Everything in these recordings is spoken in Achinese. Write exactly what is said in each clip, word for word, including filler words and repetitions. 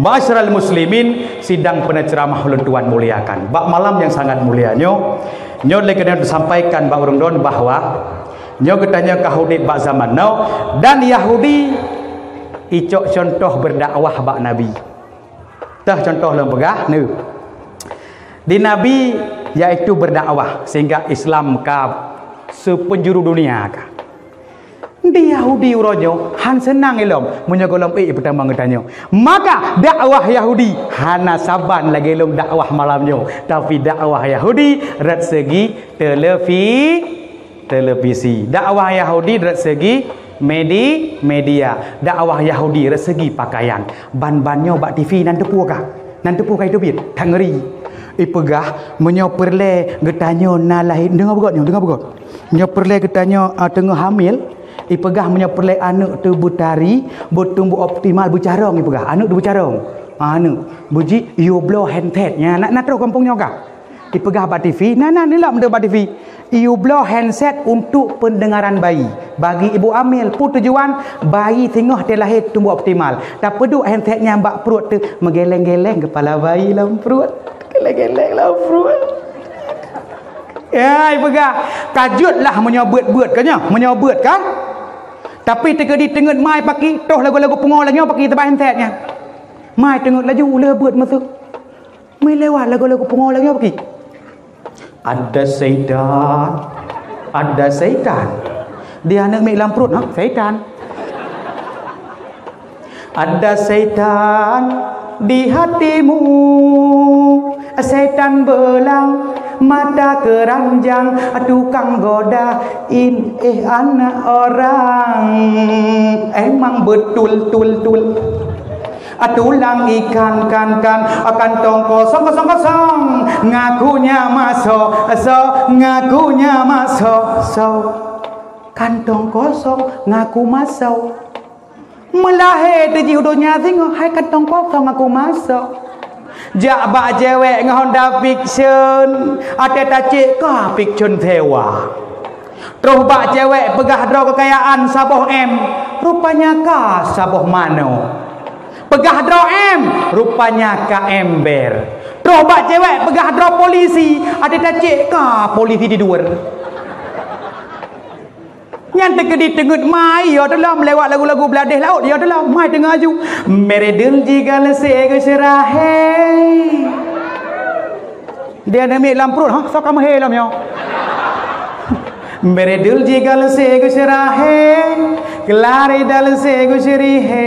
Ma'asyiral muslimin, sidang peuneuceramah ulôn tuan muliakan. Bak malam nyang sangat mulia nyoe, nyoe lé keuneuk teusampaikan bak ureuëng droen bahwa nyoe geutanyoe ka udeb bak zaman now, dan Yahudi icok cuntoh berdakwah bak Nabi. Teuh cuntoh lôn peugah, neu. Di Nabi, yaitu berdakwah sehingga Islam ka sepenjuru dunia ka. Di Yahudi uroe nyoe han seunang ilom meunyoe gohlom ék peutamong geutanyoe. Maka dakwah Yahudi hana saban lagée lom dakwah malam nyoe, tapi dakwah Yahudi rot segi televi-, televisi. Dakwah Yahudi rot segi medi-, media. Dakwah Yahudi rot segi pakaian. Ban-ban nyoe bak T V nan teupeu ka. Nan teupeu ka itu biet, that ngeri. Ipeugah meunyoe peureulée geutanyoe na lahé, deungoe beugôt nyoe, deungoe beugôt. Nyoe peureulée geutanyoe, ah, teungoh hamil, ipeugah meunyoe peureulée aneuëk teuh beutari, beutumbuh optimal, beucarông ipeugah, aneuëk teuh beucarông. Ah, aneuëk, beuji yue bloe handset. Nyan, na, na troh gampông nyoe kah? Ipeugah bak T V, na, na, nilak meudoe bak T V. Yue bloe handset untuk pendengaran bayi. Bagi ibu hamil, peue tujuan? Bayi singoh teuh lahé tumbuh optimal. Tapeuduek handset nyan bak pruet teuh, meugeleng-geleng kepala bayi lam pruet. Geleng-geleng lam pruet. Ya, ipeugah, ka jeuet lah meunyoe beuet-beuet ka nyoe, meunyoe beuet ka. Tapi teukeudi teungeut mai paki, toh lagu-lagu pungo lagée nyoe paki teuba handset nyan. Mai teungeut laju, ulée beuet meuseuk. Meulewat lagu-lagu pungo lagée nyoe paki. Ada syaitan. Ada syaitan. Di aneuëk miet lam pruet, ha? Syaitan. Ada syaitan di hatimu, syaitan belang mata keranjang, tukang godain, eh, anak orang. Emang betul, tul, tul. Tulang ikan, kan, kan, kantong kosong, kosong, kosong. Ngakunya masok, sok, ngakunya masok, sok. Kantong kosong ngaku masok. Meulahé teuh jih u donya singoh, hai kantong kosong aku masok. Jak bak cewek ngon Honda Vixion, até tacék ka Vixion sewa. Troh bak cewek peugah droe keukayaan saboh M, rupanya ka saboh mano. Peugah droe M, rupanya ka ember. Troh bak cewek peugah droe polisi, até tacék ka polisi di luar. Nyan teukeudi teungeut mai, ya teulam lewat lagu-lagu bladeh laôt, ya teulam mai teungoh aju. Meredel jigal se geuserahe. Dia nami lam perut, ha, sok kamu he lam ya. Meredel jigal se geuserahe, kelari dal se geuserihe.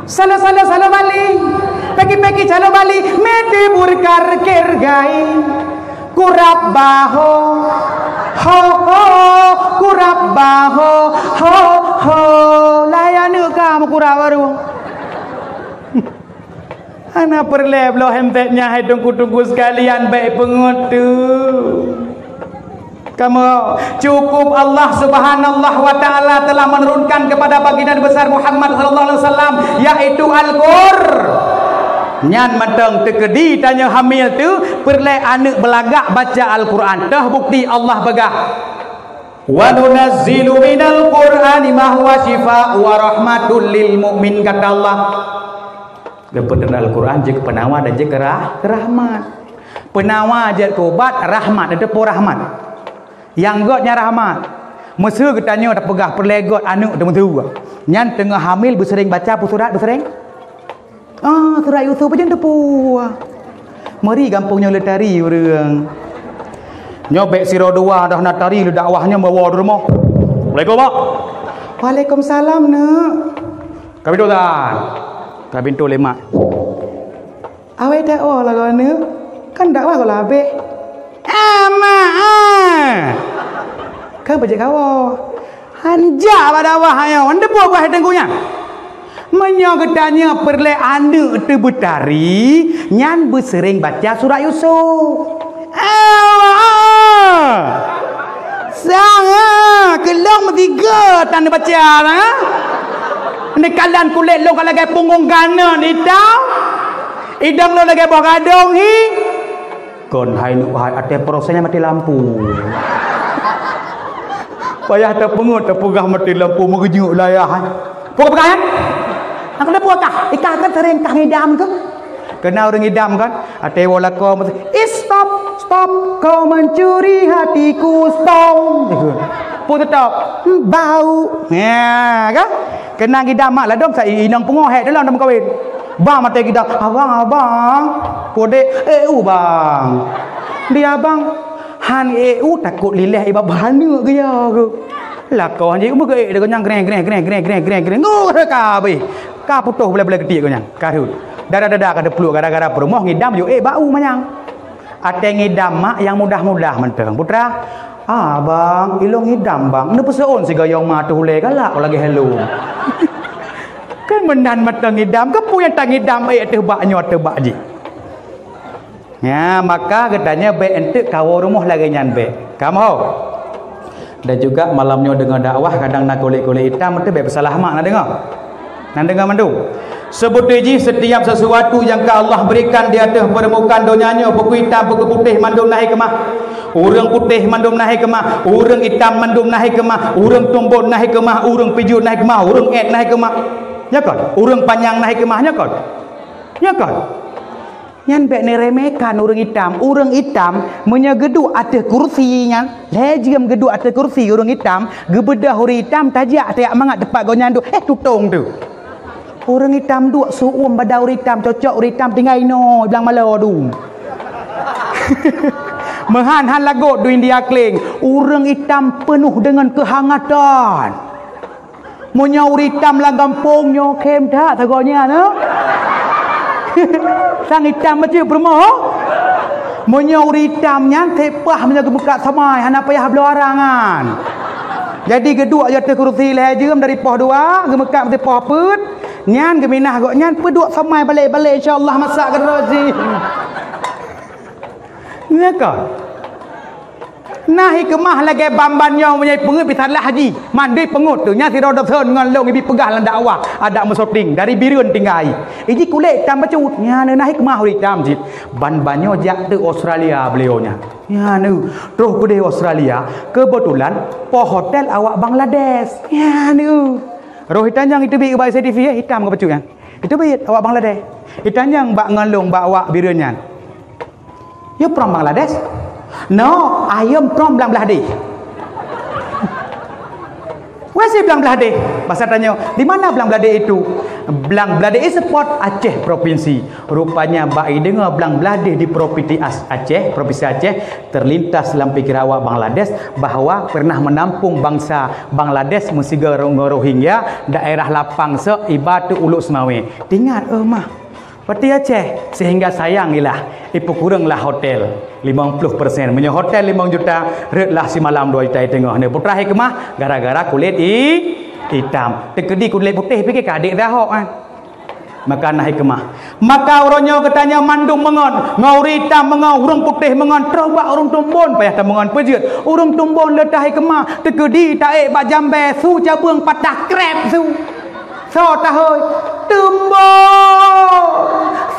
Salo, salo, salo Bali. Peki, peki, salo Bali. Mete burkar kergai. Kurab baho, ho, ho, kurab baho, ho, ho. Layan yuk kamu kurab baru. Hana peureulée bloe handset nyan hai teungku-teungku sekalian, bék peungeut teuh. Kamu cukup Allah Subhanahu wa Ta'ala telah menurunkan kepada baginda besar Muhammad sallallahu alaihi wasallam, yaitu Al-Qur. Nyan mantong teukeudi tanyoe hamil teuh, peureulée aneuëk beulagak baca Al-Quran. Teuh bukti Allah peugah, "Wa nunazzilu minal Qur'ani ma huwa syifa wa rahmatul lil mu'min," kata Allah. Geupeuteuntèe Al-Quran jeuet keu peunawa dan jeuet keu rah-, keu rahmat. Peunawa jeuet keu ubat, rahmat, neuteupeue rahmat. Nyang gét nyan rahmat. Meuseu geutanyoe tapeugah peureulée gét aneuëk teuh meuseu. Nyan teungoh hamil beuseuréng baca peue surat beuseuréng? Ah, surat Yusuf pajan teupeue. Meuri gampông nyoe le tari ureuëng. Nyoe bék sidroe dua dah na tari le dakwah nyoe bawa di rumoh. Assalamualaikum, Mak. Waalaikumsalam, Neuk. Ka pintoe tan. Ka pintoe lé mak. Awai dak oh lagoe Neuk. Kan dakwah goh labeh. Ah, mak, ah. Kan bajik kawoe. Hanjak bak dakwah nyoe. Anda buah-buah teungku nyan. Meunyoe geutanyoe peureulée aneuëk teuh beutari, nyan beuseuréng baca surat Yusuf. Ah, ah. Sang, ah, keulong meusigo tan baca, ah. Neukalan kulét lôn ka lagée punggong ganeun itam. Idong lôn lagée boh gadong hi. Kon hai nuk hai até prosesnya mati lampu. Payah tapeungeut tapeugah mati lampu meugeujeuek layah. Pokok peugah, eh? Aku dah buat kah? Ikah kan sering kah ngidam ke? Kena ureuëng ngidam kan? Até woe lakoe meusti, "Ih, stop, stop, kau mencuri hatiku, stop." Pun tetap, "Hmm, bau." Ya, kan? Kena ngidam mak ladom sa inong pungoh hek dalam dah meukawen. Bang maté ngidam, "Abang, abang." Podek, "Eh, u bang." Dia abang, han eh u takut lileh iba bahaneuk geuya ke. Lakoe han jeuet meugeuék deungon nyang greng, greng, greng. Ngok ka habéh. Ka putôh bulèe-bulèe geutiek geuh nyan. Ka rhot. Dada-dada ka teupluek gara-gara peurumoh ngidam yue ék bak u manyang. Até ngidam mak nyang mudah-mudah mantong. Putra, "Ah, bang, ilong ngidam, bang." Neupeuseuen sigoe yong ma teuh ulèe galak lagèe helom. Kan meunan mantong ngidam, keupeue nyang tangidam ék teuh bak nyoe teuh bak jih. Ya, maka geutanyoe bèk enteuk kawoe rumoh lagèe nyan bèk. Kamoe. Dan juga malam nyoe deungoe dakwah kadang na kulét-kulét itam, beutôi bèk peusalah mak na deungoe. Na deungoe mandum. Seubeutôi jih setiap sesuatu nyang ka Allah berikan di ateueh permukaan donya nyoe, peue itam, peue putéh mandum na hikmah. Ureuëng putéh mandum na hikmah, ureuëng itam mandum na hikmah, ureuëng tumbon na hikmah, ureuëng pijuet na hikmah, ureuëng èt na hikmah. Ya kon? Ureuëng panyang na hikmah, ya kon? Ya kon? Nyan bèk neuremehkan ureuëng itam. Ureuëng itam, meunyoe geuduek ateueh kursi nyan, lhèe jeuem geuduek ateueh kursi ureuëng itam, geubeudôh ureuëng itam tajak tajak mangat teumpat gobnyan duek, eh, tutong teuh. Ureuëng itam duek seuuem bak ureuëng itam, cocok ureuëng itam tinggai inoe blang malo dum. Meuhan han lagot du India kleng, ureuëng itam peunoh deungon keuhangatan. Meunyoe ureuëng itam lam gampông nyoe khém that sagoe nyan, eh? Sang itam macam peurumoh. Meunyoe ureuëng itam nyan sepah meunyoe geumeukat samai hana payah bloe arangan. Jadi geuduek ateueh kursi lhèe jeuem dari poh dua, geumeukat meusipoh peuet, nyan geuminah gobnyan peuduek samai balek-balek insya Allah masa keudroe jih. Nyan kon. Na hikmah lagèe ban-ban nyoe meunyoe peungeuet pih salah jih. Mandum peungeuet teuh nyan sidroe dosen ngon lôn ibi peugah lam dakwah adak meusyuting dari Bireuen tinggai. Iji kulét itam bacut. Nyan na hikmah ureuëng itam cit. Ban-ban nyoe jak teuh Australia beliau nyan. Nyan troh keudéh Australia, keubeutulan poh hotel awak Bangladesh. Nyan roh itanyong iteubiet ubak C C T V, eh, itam ka bacut nyan. Iteubiet awak Bangladesh. Itanyong bak ngon lôn bak awak Bireuen nyan. "You from Bangladesh?" "No, I am from Blangblahdeh." "Where is Blangblahdeh?" Basa tanyoe, "Di mana Blangblahdeh itu?" "Blangblahdeh is a part Aceh province." Rupanya bak ideungoe Blangblahdeh di provinsi As-, Aceh, provinsi Aceh, terlintas lam pikiran awak Bangladesh bahwa pernah menampung bangsa Bangladesh meusigoe Ro-, Rohingya, daerah lapang sok iba teuh Ulok Seumawé. Teuingat, "Oh mah, pati Aceh, sehingga sayang ilah, ipeukureueng lah hotel limong ploh persen. Meunyoe hotel limong juta, rhot lah simalam dua juta teungoh." Nyoe putra hikmah gara-gara kulét i-, itam. Teukeudi kulét putéh pike ka adék Zahok, kan? Maka na hikmah. Maka uroe nyoe geutanyoe mandum meungon, ngon ureuëng itam meungon, ureuëng putéh meungon, troh bak ureuëng tumbon payah tameungon peujeuet. Ureuëng tumbon le tahikmah, teukeudi taék bak jambèe su cabeueng patah kreb su. Soe tahôi, tumbon,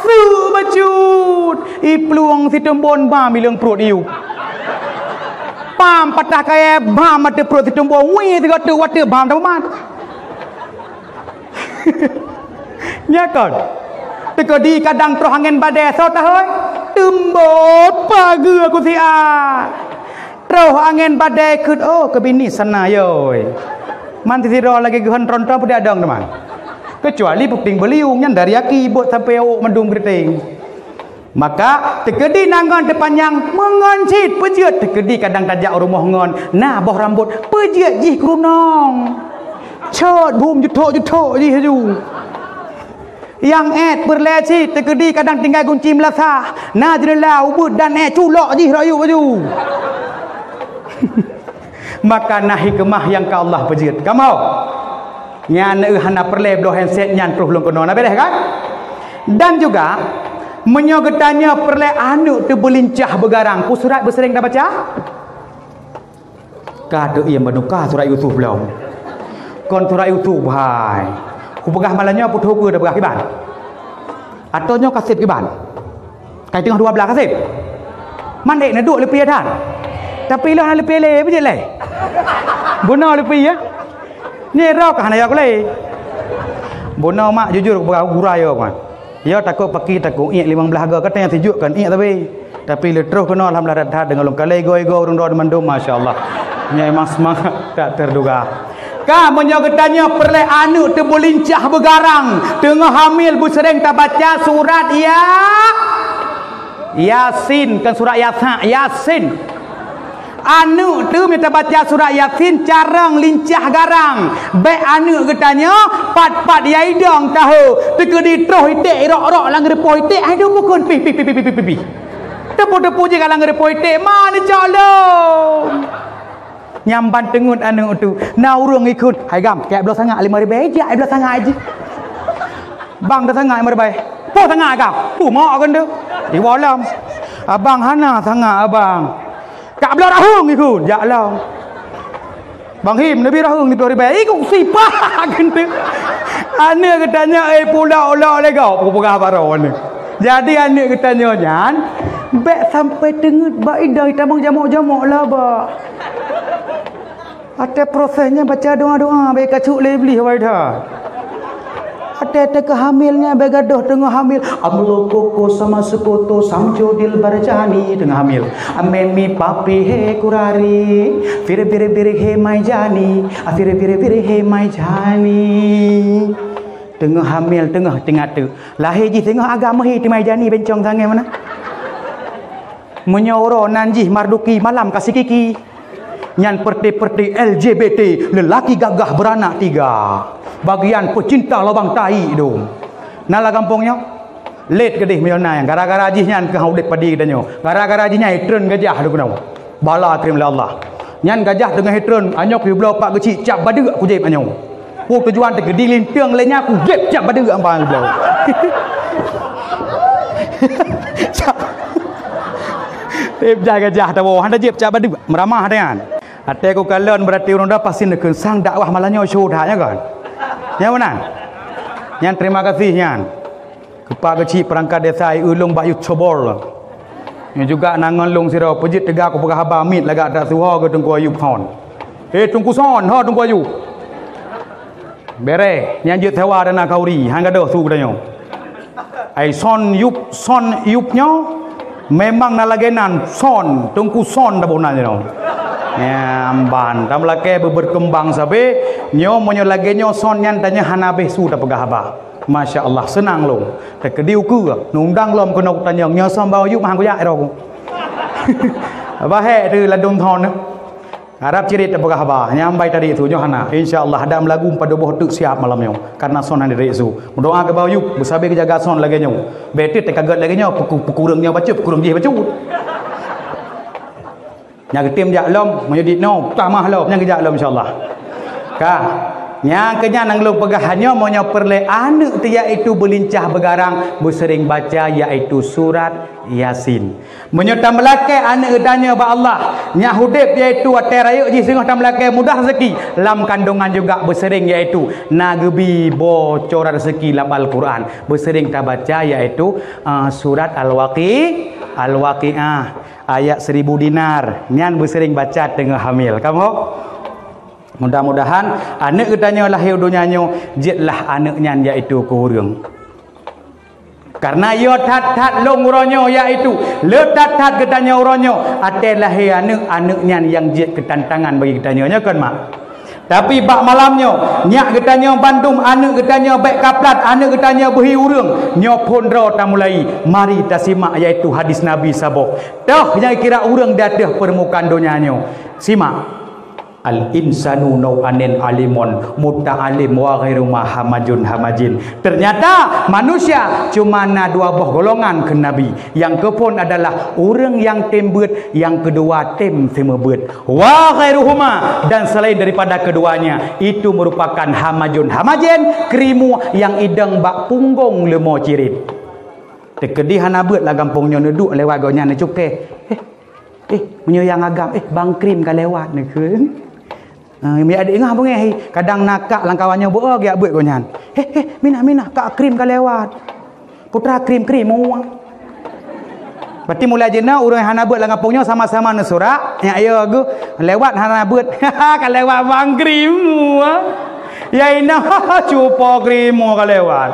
su bacut, iplueng si tumbon bam ileueng pruet iyup. Pam patah kayèe bam ateueh pruet si tumbon, wih sigoe teuk watèe bam tamumat. Nyan kon. Teukeudi kadang troh angén badai, soe tahôi, tumbon pageue kusiat. Troh angén badai kheun, oh, keubiet ni sana yôi. Man sidroe lagèe geuhon tron-tron peudadong teuma. Keucuali puting beuliung nyan dari aki bot sampoe ôk mandum geureuteng. Maka teukeudi na ngon teupanyang meungon cit peujeuet, teukeudi kadang tajak u rumoh ngon na boh rambot peujeuet jih keurunong. Cot bum juthok-juthok jih laju. Nyang èt peureulèe cit teukeudi kadang tinggai gunci meulasah, na jeuneula ubeuet dan èt culok jih rayeuk baju. Maka na hikmah nyang ka Allah peujeuet. Kamoe nyan, eh, hana peureulèe bloe handset nyan troh lôn keunoe, na beureh kan? Dan juga meunyoe geutanyoe peureulèe aneuk teuh beulincah beugarang, peue surat beuseuréng tabaca? Ka teuiem bandum ka surat Yusuf lom. Kon surat Yusuf hai. Kupeugah malam nyoe putôh keue tapeugah kiban. Atau nyoe kaseb kiban. Kai teungoh dua blaih kaseb. Mandek na duek leupie that. Tapi ilôn hana leupie lé, beujeuet lé. Bunoe leupie ya. Nyoe roh ka hana ya kulé. Bunoe mak jujur kupeugah gura yo kan. Yo takot paki takot iek limong blah go, kata nyang sijuek kan iek tapi. Tapi leutroh keunoe alhamdulillah that-that deungon lôn kalai igo-igo ureueng droe mandum, masya Allah. Nyoe memang seumangat tak terduga. Ka meunyoe geutanyoe peureulée aneuk teuh beulincah beugarang, teungoh hamil beuseureng tabaca surat Ya-, Yasin, kan surat Yasa, Yasin. Aneuk teuh mita baca surat Yasin carong lincah garang. Bék aneuk geutanyoe pat-pat ya idong tahu. Teukeudi troh iték irok-rok lam geureupoh iték, hai dum bukon pih pih pih pih pih pih. Teupeu-teupeu jih ka lam geureupoh iték, ma neucok lom. Nyamban teungeut aneuk teuh. Na ureueng ikheun, "Hai gam, kek bloe sangat lima ribèe, jak bloe sangat jih." Bang dah sangat lima ribèe. Poh sangat gam. Pumok kan tu. Iwolam. Abang hana sangat abang. Kak bloe rahung ikheun, jak lom. Bang Him, neubi rahung ni bloe ribèe. Ikut sipah kan tu. Aneuk geutanyoe, eh, pulak-ulak lego. Peugah baroe ni. Jadi aneuk geutanyoe nyan, bék sampai teungeut bak idai tamong jamok-jamok lah bak. Até proses nyan baca doa-doa, bék kacuk lé Iblih awai that. Até teuka hamil nyan bék gadoh teungoh hamil, "Amlo koko sama seukoto samco dilbar jani," teungoh hamil. "Amemi papi he kurari, fir bir bir he mai jani, afir bir bir he mai jani." Teungoh hamil, teungoh teuingat teuk. Lahé jih teungoh agam meuhi teumai jani bencong sangé meunan. Meunyoe uroe nan jih Marduki malam ka sikiki. Nyan peureute-peureute L G B T, lelaki gagah beranak tiga. Bagian pecinta lobang tai dong. Na lam gampông nyoe? Lét keudeh meunyoe na nyang gara-gara jih nyan keuh udép padé geutanyoe. Gara-gara jih nyan itreun gajah dong keunoe. Bala treun lé Allah. Nyan gajah teungoh itreun, anyok yue bloe pak geuchik cap badeuk kujép anyok. Peue tujuan teukeudi linteng lé nyan kujép cap badeuk ambang bloe. Cap. Tép jai gajah tawoe, hana jép cap badeuk, meuramah dengan. Até ku kalon berarti ureueng dah pasti neukheun sang dakwah malam nyoe syuh that nyan kan. Nyan meunan. Nyan terima kasih nyan. Keupak geuchik peurangkat desa i ulông bak yub cobor. Nyoe juga na ngon lông sidroe peujeuet teuga kupeugah haba miet lagak dak tuho keu Teungku Ayub hon. He Teungku Son, ho Teungku Ayub. Bere, nyang jeuet sewa dana kauri, han gadôh su geutanyoe. Ai Son Yub, Son Yub nyoe memang na lagée nan Son, Teungku Son dah boh nan nyoe. Nyang ban, tam lakée beubeurkeumbang sabe, nyoe meunyoe lagée nyoe Son nyan tanyoe hana habéh su tapeugah haba. Masya Allah, seunang lom. Teukeudi ukeue, nundang lom keunoe tanyong, nyoe Son bak Ayub mah kujak droe ku. Bahek tu ladom thon tu. Harab cirit tapeugah haba, nyang bai tadi tu nyoe hana. Insya Allah, ada meulagu padub boh teuk siap malam nyoe. Karena Son hana direk su. Meudoa keu bak Ayub, beusabe geujaga Son lagée nyoe. Beutôi teukaget lagée nyoe, puku-, pukureueng nyoe bacut, pukureueng jih bacut. Nyang geutem jak lom, meunyoe di noe, tamah lom, nyang geujak lom insya Allah. Ka. Nyang keunyan nyang lôn peugah nyoe, meunyoe peureulée aneuk teuh yaitu beulincah beugarang, beuseuring baca yaitu surat Yasin. Meunyoe tameulakée aneuk geutanyoe bak Allah, nyak udeb yaitu watée rayeuk jih singoh tameulakée mudah rezeki, lam kandongan juga beuseuring yaitu na geubi bocoran rezeki lam Al-Quran. Beuseuring tabaca yaitu, ah, surat Al-Waqi-, Al-Waqiah. Ayat seribu dinar, nyan beuseuring baca teungoh hamil. Kamoe? Mudah-mudahan aneuk geutanyoe lahé u donya nyoe jeuetlah aneuk nyan yaitu keu ureueng. Karena yo that-that lôn uroe nyoe yaitu le that-that geutanyoe uroe nyoe até lahé aneuk, aneuk nyan nyang jeuet keu tantangan bagi geutanyoe, nyo kon mak? Tapi bak malam nyoe, nyak geutanyoe bandum aneuk geutanyoe bék kaplat, aneuk geutanyoe beuhi ureueng. Nyoe phon droe tamulai, mari tasimak yaitu hadis Nabi saboh. Toh nyang kira ureueng di ateueh peurmukaan donya nyoe. Simak. Al-insanu nau'anin alimun, muta'alim wa ghairu ma hamajun hamajin. Ternyata manusia cuma na dua boh golongan kheun Nabi. Nyang keuphon adalah ureueng nyang tem beuet, nyang keudua tem seumeubeuet. Wa ghairuhuma, dan selain daripada keduanya, itu merupakan hamajun hamajin, keurimong nyang idong bak punggong leumo cirit. Teukeudi hana beuet lam gampông nyoe neuduek lewat gobnyan neucukée. Eh, eh, meunyoe nyang agam, eh, bang krim ka lewat neukheun. Ah, mi adik ngah beungéh, kadang na kak lam kawan nyoe beu geujak beuet gobnyan. Heh, heh, minah, minah, kak krim ka lewat. Putra krim, krim, mua. Berarti mulai jinoe ureueng hana beuet lam gampông nyoe sama-sama neusurak, nyak yo geuh lewat hana beuet. Ka lewat bang krim, mua. Ya inong, cupo geurimu ka lewat.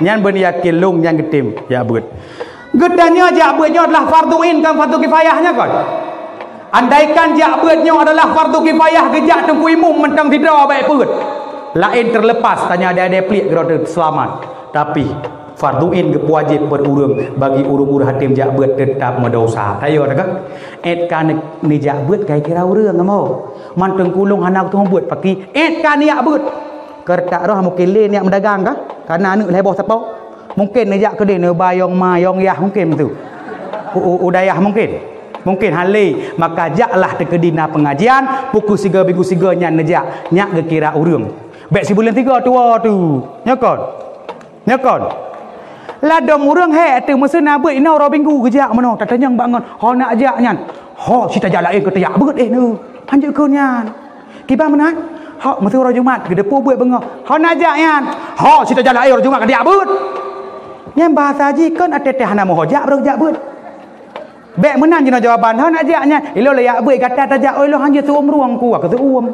Nyan beuneuk yakin lôn nyan geutem jak beuet. Geutanyoe jak beuet nyoe adalah fardhu ain, kon fardhu kifayah nyoe kon. Andaikan jak beuet nyoe adalah fardhu kifayah, geujak teungku imum mantong sidroe bèk peuet. Laén terlepas, tanyoe adak-adak pliek keudroe teuh seulamat. Tapi, fardhu ain geupeuwajéb bagi ureueng, bagi ureueng-ureueng hana jak beuet teutap meudosa. Tayo teuka. Ét ka ne-, neujak beuet kai kira ureueng kamoe. Man teungku lôn hana kuteumé beuet paki, ét ka neujak beuet. Keu reutak roh mungken lé neujak meudagang ka, kareuna aneuk lhèe boh sapo. Mungken neujak keudéh neuba yong ma, yong yah mungken tu. U, u, u dayah mungken. Mungken hana lé, maka jaklah teukeudi na pengajian, pukul sigoe minggu sigoe nyan neujak, nyak geukira ureueng. Bèk sibuleuen sigoe tuwoe tu. Nyo kon? Nyo kon? Ladôm ureueng hék teuh meuseu na beuet inoe uroe minggu geujak meunoe, tatanyong bak ngon, ho neujak nyan. Ho, si tajak laén keu tajak beuet, eh, neu. Hanjeuet keu nyan. Kiban meunan? Ho, meuseu uroe Jumat, geudeungoe beuet beungoh. Ho neujak nyan. Ho, si tajak laén uroe Jumat keu tajak beuet. Nyan bahasa jih kon até-até hana meuho jak, barô jak beuet. Bèk meunan jinoe jawaban, ho neujak nyan. Ilôn lé jak beuet gata tajak, oi lôn hanjeuet seuuem rueng kuah keu seuuem.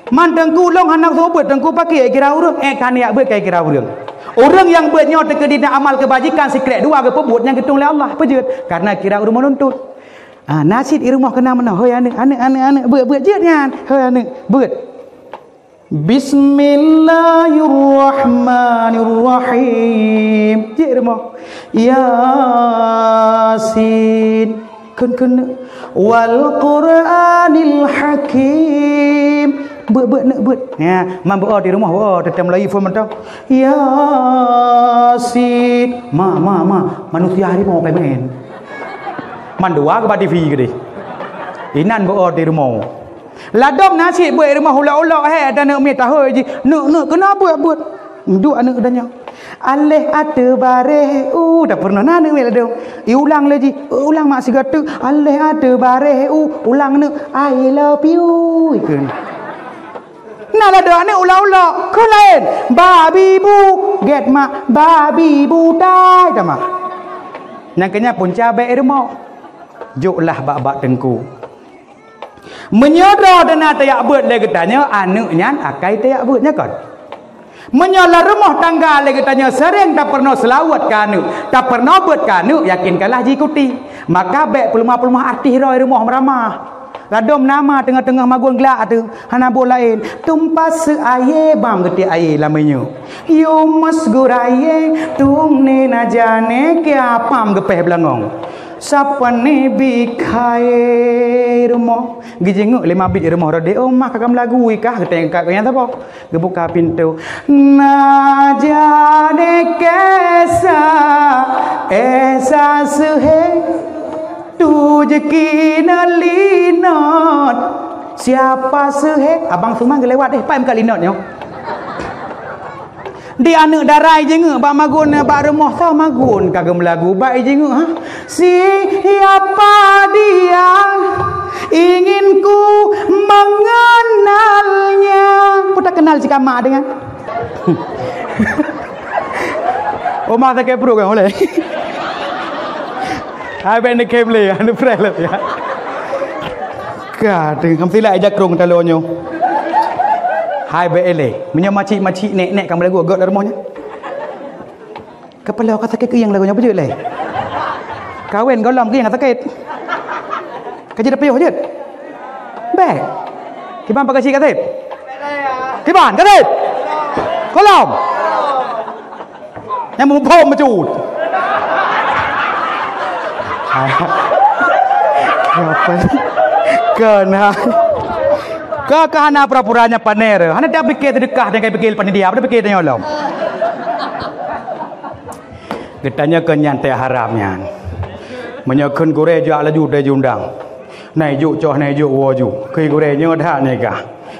Man teungku lôn hana seuuem beuet, teungku paki kira ureueng, eh, ka neujak beuet kai kira ureueng. Ureueng nyang beuet nyoe teukeudi na amal keubajikan sikrék dua geupeubuet nyang geutueng lé Allah, peujeuet, kareuna kira ureueng meununtut. Ah, na cit i rumoh keunong meunoe, hoi aneuk, aneuk, aneuk, aneuk, beuet, beuet jeuet nyan, hoi aneuk, beuet. Bismillahirrahmanirrahim. Cit rumoh. Yasin. Kheun, kheun neuk. Wal Qur'anil Hakim. Beuet, beuet neuk, beuet. Ya, man beuet di rumoh, beuet, teutem lagi phôn mantong. Yasin. Ma, ma, ma. Manusia harimau kai main. Man dua keu bak T V keudéh. Inan beuet di rumoh. Ladôm na cit beuet rumoh ulok-ulok, hék, ata aneuk miet tahôi jih. Neuk, neuk, keunoe beuet, beuet. Duek aneuk geutanyoe. Aléh ateueh baréh u, tapeurunoe na aneuk miet ladôm. I ulang lé jih, ulang mak sigoe teuk. Aléh ateueh baréh u, ulang neuk, I love you, ikheun. Na ladôm aneuk ulok-ulok, kheun laén. Babi bu, gét mak, babi buta, ita mak. Nyang keu nyan punca bèk rumoh. Jôklah bak-bak teungku. Meunyoe droe teuna tajak beuet lé geutanyoe, aneuk nyan akai tajak beuet, nyo kon? Meunyoe lam rumoh tangga lé geutanyoe seuréng tapeurunoe seulaweuet keu aneuk, tapeurunoe beuet keu aneuk, yakinkanlah jiikuti. Maka bèk peuleumah-peuleumah artis droe rumoh meuramah. Ladôm na ma teungoh-teungoh magun glak teuh, hana buet laén. Tumpah seuayé bam geutiek ayé lam minyeuk. Yumes gurayé, tung né na jané kiapam geupéh beulangong. Sapan ni bi khaé rumoh. Geujeungeuk lé mabit rumoh rode, oh mah ka meulagu ikah, geutengka keu nyang saboh. Geubuka pintoe. Na jané kesa, esa seuhé, tu jeuki na linot. Siapa seuhé? Abang Suman geulewat deh, pai meuka linot nyoe. Di aneuk dara ijeungeuk bak magun bak rumoh, soe magun ka geumeulagu bak ijeungeuk, ha? Siapa dia ingin ku mengenalnya? Ku tak kenal si kamak dengan. Oma sakét pruet kan oleh. Hai bèk neukhém lé, neupreh lé ya. Ka teuh ngam silak jakrong taloe nyoe. Hai bèk ilée, meunyoe macik-macik nèk-nèk ka meulagu gèt lam rumoh nyoe. Keupala ka sakét keuyang lagoe nyoe beujeuet lé. Kawen gohlom keuyang sakét. Ka jeuet piôh jeuet. Bèk. Kiban pakai cik ka sép. Kiban ka sép. Gohlom. Nyang muphom meucut. Apa? Kena. Ka, ka hana pura-pura nyan panéh. Hana tapike seudeukah dan ka pike panitia, apa tapike tanyoe lom? Geutanyoe keu nyan teuh haram nyan. Meunyoe kheun gurée jak laju teuh jiundang. Nai juk coh, nai juk woe ju. Keu gurée nyoe that nyan kah.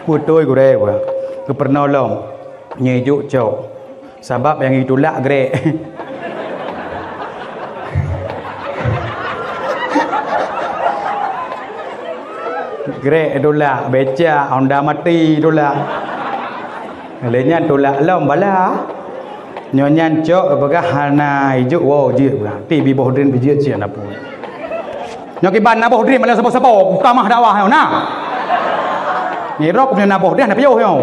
Beutôi gurée, bah. Geupeurunoe lom. Nyoe juk coh. Sabab nyang jitulak grek. Grek tulak, becak, honda mati tulak. Lé nyan tulak lom bala. Nyoe nyan cok peugah hana ijuk woe jeuet peugah. Ti bi boh drin bi jeuet cit hana pun. Nyoe kiban na boh drin malam sapo-sapo, tamah dakwah nyoe na. Nirok punya naboh dah na piôh nyoe.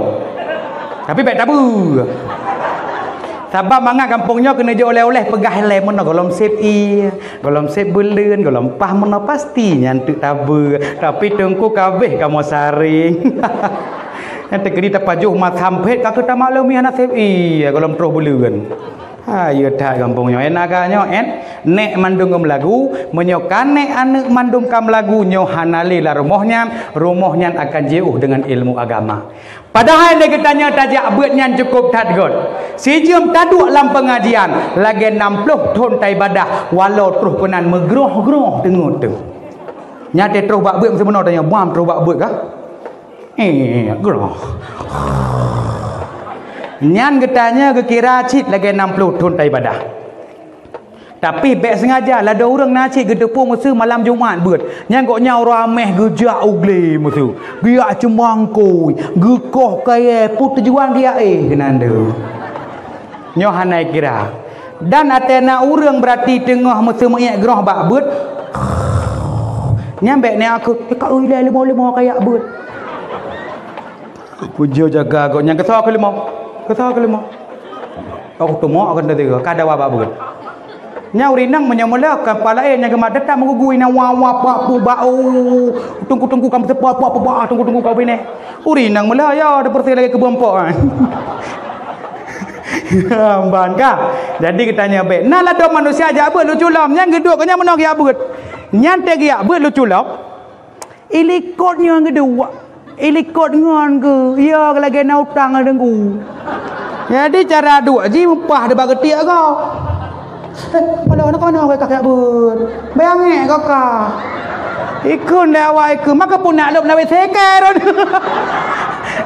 Tapi bèk tabu. Sabab mangat gampông nyoe keuneuk jok oleh-oleh peugah lé meunoe, gohlom sép ie, gohlom sép buleuen, gohlom pah meunoe pasti nyan teuk tabu. Tapi teungku kabeh kamoe saring. Nyan teukeudi tapajoh masam phét ka keu tamaklumi hana sép ie, gohlom troh buleuen. Ha, ya that gampông nyoe. Enak ka nyoe, en? Nek mandum geumlagu, meunyoe ka nek aneuk mandum ka meulagu nyoe hana lé lam rumoh nyan, rumoh nyan akan jiôh deungon ilmu agama. Padahai lé geutanyoe tajak beuet nyan cukôp that göt. Sijeuem taduek lam peungajian, lagèe nam ploh thon taibadah, walau troh keunan meugroh-groh teungeut teuh. Nyan teuh troh bak beuet meusibunoe tanyoe, bam troh bak beuet ka? Eh, groh. Nyan geutanyoe geukira cit lagèe nam ploh thon taibadah. Tapi bèk sengaja, ladôm ureueng na cit geuteupeue miseue malam Jumat beuet. Nyan gobnyan uroe Amèh geujak u glé miseue. Geujak ceumangkôi, geukoh kayèe, peue tujuan geujak éh keunan teuh. Nyoe hana ikira. Dan ateueh na ureueng beurati teungoh miseue meuiek groh bak beuet. Nyan bèk nyan keuh, "Eh, ka ui lé leumo-leumo kajak beuet." Peujeuet jaga gobnyan, "Keusoe keuh leumo? Keusoe keuh leumo?" "Oh, teuma," kheun teuh, "ka dawa bak beuet." Nyan ureueng inong meunyoe meuleuh, ka pala, eh, nyang geumat teutap meugugui na wa-wa, pak, pu, bak, oh, teungku-teungku ka meuteupeu, pak, pak, pak, teungku-teungku ka ubinèh. Ureueng inong meuleuh, ya, teupeureuséh lagèe keubeuen pok, ah. Ban ka. Jadi geutanyoe bèk. Na ladôm manusia jak beuet lucu lom, nyan geuduek keu nyan meunoe geujak beuet. Nyan teuh geujak beuet lucu lom. Ilikot nyan geuduek. Ilikot ngon geu, ya lagèe na utang lam teungku. Jadi cara duek jih meupah di bak geutiek gob. Eh, padahai na kono ka jak beuet. Bayang ék gob ka. Ikheun lé awak ikheun, maka pun nak lôb na W C kèe ron.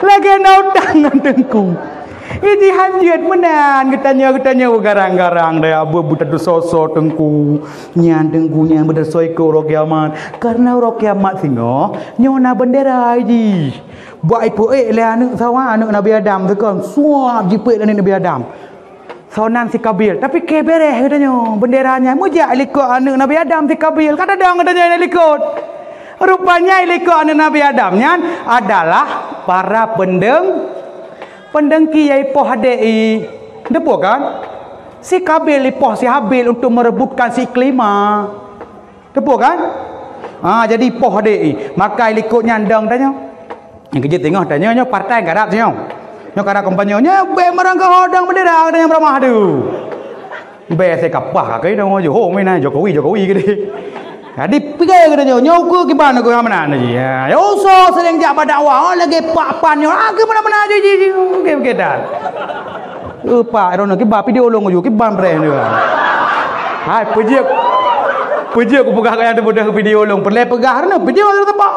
Lagèe na utang ngon teungku. Ini hanjeuet meunan geutanyoe, geutanyoe beugarang-garang deh, abu beutadu soe-soe teungku. Nyan teungku nyan beutadu soe ikôt uroe kiamat. Karena uroe kiamat singoh, nyoe na bendera jih. Bak ipeuék lé aneuk sawa, aneuk Nabi Adam teuh kan, suab jipeuék lé aneuk Nabi Adam. Soe nan si Kabil, tapi kèe beureh geutanyoe bendera nyan. Meujak likot aneuk Nabi Adam si Kabil, ka tadong geutanyoe likot. Rupanya likot aneuk Nabi Adam nyan adalah para peundeng-, peundengki nyang ipoh adék i. Teupeue kan? Si Kabil ipoh si Habil untuk merebutkan si Ikrimah. Teupeue kan? Ha, jadi poh deh. Maka likot nyan dong tanyoe. Nyang keujeuet teungoh tanyoe nyoe partai karab tanyoe. Nyoe karab kampanye. Nyoe bèk meurangkaho dong bendera tanyoe beuramah tu. Bèk se kapah ka keunoe Johor meunan Jokowi, Jokowi keudeh. Jadi piké geutanyoe, nyoe ukeue kiban ukeue meunan ji. Ya, ya usoe seuring jak bak dakwah, oh, lagèe pak pan nyoe. Ah, keu meunan-meunan ji, ji, ji. Oke, oke, dah. Eh, Pak, droeneuh kiban video lôn uju, kiban preh nyoe. Hai, peujeuet. Peujeuet kupeugah keu nyang teupeudeuh video lôn. Peureulèe peugah droeneuh, video lôn teupeu.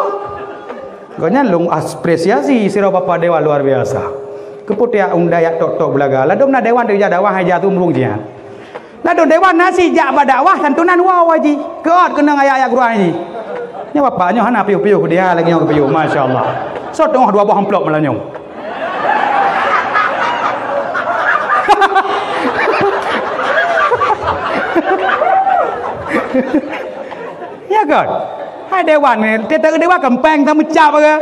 Gobnyan lôn apresiasi sidroe Bapak Dewan luar biasa. Keupeue tiep undang jak tok-tok beulaga. Ladôm na dewan teujak dakwah hai jatuh murung jian. Ladôm dewan na si jak bak dakwah santunan wow haji. Keuot keunong ayat-ayat Quran haji. Nyoe bapak nyoe hana piôh-piôh dia lagèe nyoe piôh, masya Allah. Soe teungoh dua boh amplop malam nyoe. Ya kan? Hai dewan ni, tiep-tiep dewan kempeng sama cap ke?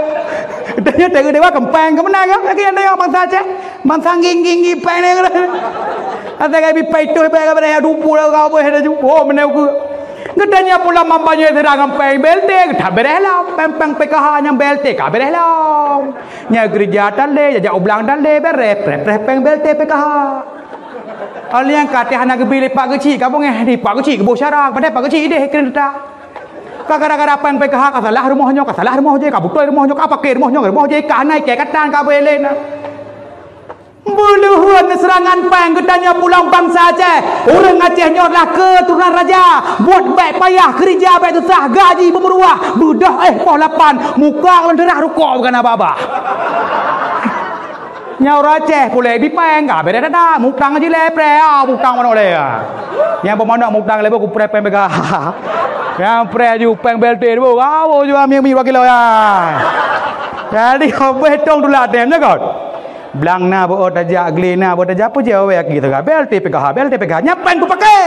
Tiep-tiep dewan kempeng ke mana ke? Lagi ada yang bangsa Aceh, bangsa ging-ging-ging peng ni. Ada kayak bi pai tu, pai ka bereh dupu lah kau boleh ada jumpa mana ke? Geutanyoe pulang mambanyoe sira ngon péng B L T, ka beureh lom. Péng-péng P K H nyang B L T ka beureh lom. Nyang keureuja tan lé, jak-jak u blang tan lé, beureh, preh-preh péng B L T P K H. Alèh nyang ka teuh hana geubi lé Pak Geuchik, ka beungéh di Pak Geuchik geuboh syara, padahai Pak Geuchik idéh keuneuk teutap. Ka gara-gara péng P K H ka salah rumoh nyoe, ka salah rumoh jéh, ka beutôi rumoh nyoe, ka paké rumoh nyoe, rumoh jéh ka hana iké katan ka beu lé na. Beuleuheuen seurangan péng geutanyoe pulang bansa Aceh. Ureueng Aceh nyoe adalah keuturonan raja. Buet bèk payah, keurija bèk susah, gaji beumeuruah, beudôh éh poh lapan, muka lôn teurah rukok bukan abah-abah. Nyoe ureueng Aceh pulèh bi péng, ka beureh that-that, mutang jih lé preh, ah, mutang manok lé, ah. Nyang beumanok mutang lé boh kupreh péng beuga. Nyang preh ju péng B L T boh, ah, boh ju miet-miet dua kilo, ya. Jadi, habéh tong tulak tem, nyo kon. Blang na beuôt tajak, glé na beuôt tajak, peue jeuet awai aki teuga, B L T P K H, B L T P K H, nyan péng kupaké.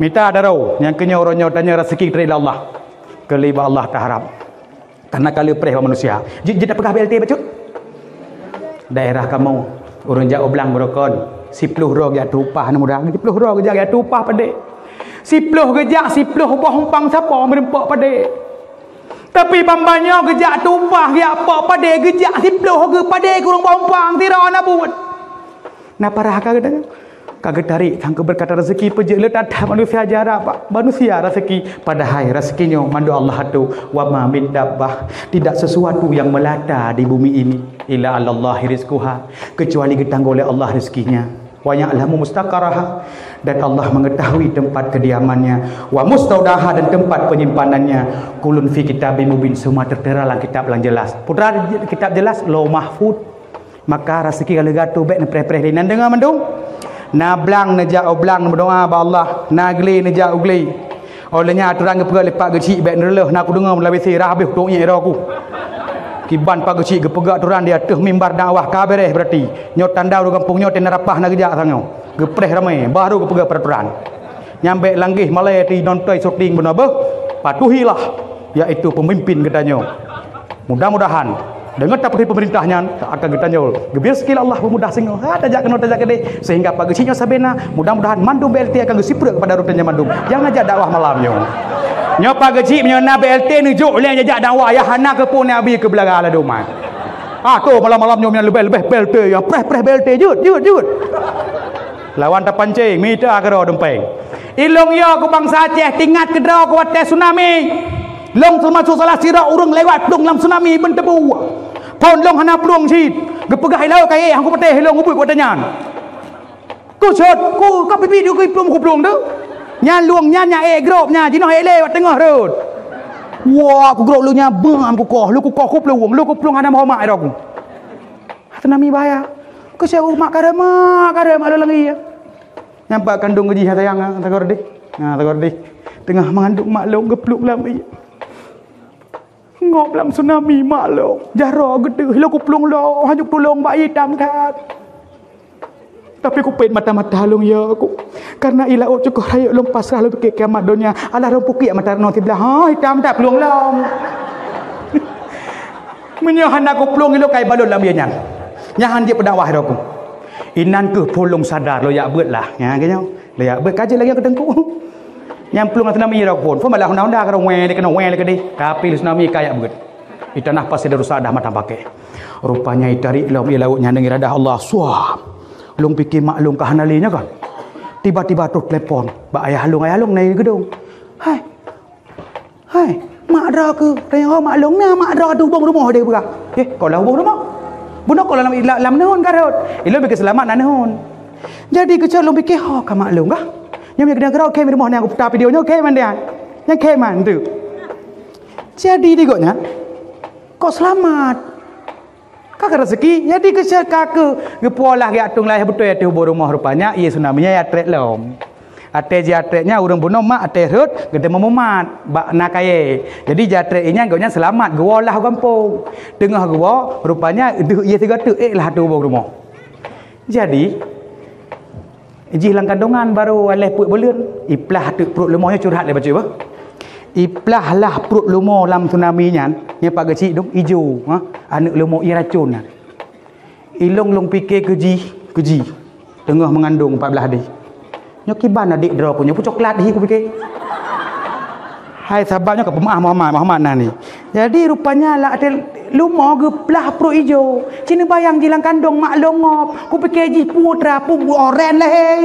Mita daroe, nyang keunyoe uroe nyoe tanyoe raseuki dari Allah. Keuliba Allah taharab. Karena ka le preh bak manusia. Jeuet, jeuet tapeugah B L T bacut. Daerah kamoe, ureueng jak u blang beurokon, siploh droe geujak tueng upah aneuk muda, siploh droe geujak, geujak tueng upah padé. Siploh geujak, siploh boh umpang sapo meureumpok padé. Tapi ban-ban nyoe geujak tueng upah, geujak pok padé, geujak siploh geuh padé keu ureueng boh umpang, sidroe hana buet. Na parah ka geutanyoe? Ka geutarék sang keubeureukat raseuki, peujeuet le that-that manusia jarak bak manusia raseuki, padahai raseuki nyoe mandum Allah atur. Wa ma min dabbah, tidak sesuatu yang melata di bumi ini, illa 'alallahi rizquha, kecuali geutanggung lé Allah rezekinya. Wa ya'lamu mustaqarraha, dan Allah mengetahui tempat kediamannya, wa mustaudaha, dan tempat penyimpanannya, kullun fi kitabim mubin, semua tertera dalam kitab yang jelas. Putra kitab jelas, Lauh Mahfuz. Maka raseuki ka lheueh geuatur, bék neupreh-preh lé. Nan deungoe mandum? Na blang neujak u blang meudoa bak Allah, na glé neujak u glé. Óh lheueh nyan aturan geupeugah lé Pak Geuchik, bék neureulôh, na kudeungoe lam W C rhah abéh kutok nyek droe ku. Kiban Pak Geuchik geupeugah aturan di ateueh mimbar dakwah ka beres, berarti nyoe tanda ureueng gampông nyoe teuh na rapah na geujak sang nyoe. Geupreh ramé, baru geupeugah peraturan. Nyan bék langgeh malée teuh inoe syuting bunoe beuh. Patuhilah, yaitu pemimpin geutanyoe. Mudah-mudahan deungon tapeutuhi pemerintah nyan akan geutanyoe geubri rezeki lé Allah, peumudah singoh. Ha, tajak keunoe tajak keudeh, sehingga Pak Geuchik nyoe sabe na. Mudah-mudahan mandum B L T akan geusipreuk kepada ureueng tanyoe mandum nyang neujak dakwah malam nyoe. Nyoe Pak Geuchik meunyoe na B L T neujok lé nyang jak dakwah, ya hana keupeue nabi keu beulaga ladôm ai. Ah, tu malam-malam nyoe nyang leubeh-leubeh B L T, nyang preh-preh B L T, jeuet, jeuet, jeuet. Lawan tapancing, mita keudroe dumpéng. Ilong yo keu bansa Aceh, teuingat keudroe keu watée tsunami. Long teumasok salah sidroe ureueng lewat plueng lam tsunami, beunteupeu. Phon long hana plueng cit. Geupeugah ilaweuet kayée, han kupatéh long ubeut watée nyan. Kusot, ku ka pipi di kui plueng, ku plueng tu. Nyan lueng nyan, nyan ék grob nyan, jinoe ék lé wat teungoh rot. Wah, ku grob lôn nyan bam ku koh, lôn ku koh ku plueng, lôn ku plueng hana meuhoreumat droe ku. Tsunami bahaya. Keusiab umat kareumat, kareumat lôn lagée. Nampak kandong jih sayang, ha, teugor deh. Ha, teugor deh. Teungoh mengandung mak lôn geuplueng lam ié. Ngop lam tsunami mak lôn. Jaroe geudeh, lôn ku plueng lom, hana tulông bak itam that. Tapi kupet mata-mata lôn ya ku. Karena i laôt cukoh rayeuk lôn pasrah lôn pike kiamat donya. Alah rhom pukiek mata reunoe siblah. Ha, itam that plueng lom. Meunyoe hana kuplueng ilôn kai balon lam ié nyan. Nyan han jeuet peudakwah droe ku. Inan keuh phon lôn sadar lôn jak beuet lah. Nyan keuh nyoe. Lôn jak beuet ka jeuet lagée keu teungku. Nyan plueng tsunami droe ku phon. Phon bak lam honda-honda ka wéng lé keunoe wéng lé keudeh. Tapi tsunami ka jak beuet. Di tanah pasé Darussalam mata paké. Rupanya itarék lom ié laôt nyan deungon iradah Allah. Suah. Lôn pike mak lôn ka hana lé nyoe kan. Tiba-tiba troh telepon bak ayah lôn, ayah lôn na i geudong. Hai. Hai, mak droe keuh. Tanyong mak lôn na mak droe teuh hubong rumoh deh peugah. Eh, kon lah hubong rumoh. Bunoe kon lam, lam, lam neuhon ka rhot. Ilôn pike seulamat na neuhon. Jadi keucok lôn pike ho ka mak lôn kah? Nyoe meunyoe keuneuk keudroe khem rumoh nyan, kuputa video nyoe khem mandian. Nyang khem man tu. Jadi di gobnyan, kok seulamat? Ka keu raseuki, jadi keucok ka keuh geupuwoe lah geujak tueng laén beutôi ateueh ubon rumoh rupanya, ié tsunami nyan jiatrek lom. Até jiatrek nyan ureueng bunoe mak até rhot geuteumé mumat bak na kayée. Jadi jiatrek ié nyan gobnyan seulamat geuwoe lah u gampông. Teungoh geuwoe rupanya deuh ié sigoe teuk ék lah ateueh ubon rumoh. Jadi, jih lam kandongan barô aléh peuet buleuen, iplah teuk pruet leumo nyoe curhat lé bacut bah. Iplah lah pruet leumo lam tsunami nyan, nyan Pak Geuchik dong ijo, ha, aneuëk leumo ié racôn nyan. Ilong lôn pike keu jih, keu jih. Teungoh meungandong empat belas hari. Nyoe kiban adék droe ku nyoe, peue coklat hi kupike. Hai saban nyoe ka peumeu'ah Muhammad, Muhammad na ni. Jadi rupanya lam até leumo geuplah pruet ijo. Ci neubayang jih lam kandong mak lôn ngop. Kupike jih putra pu oren lé hei.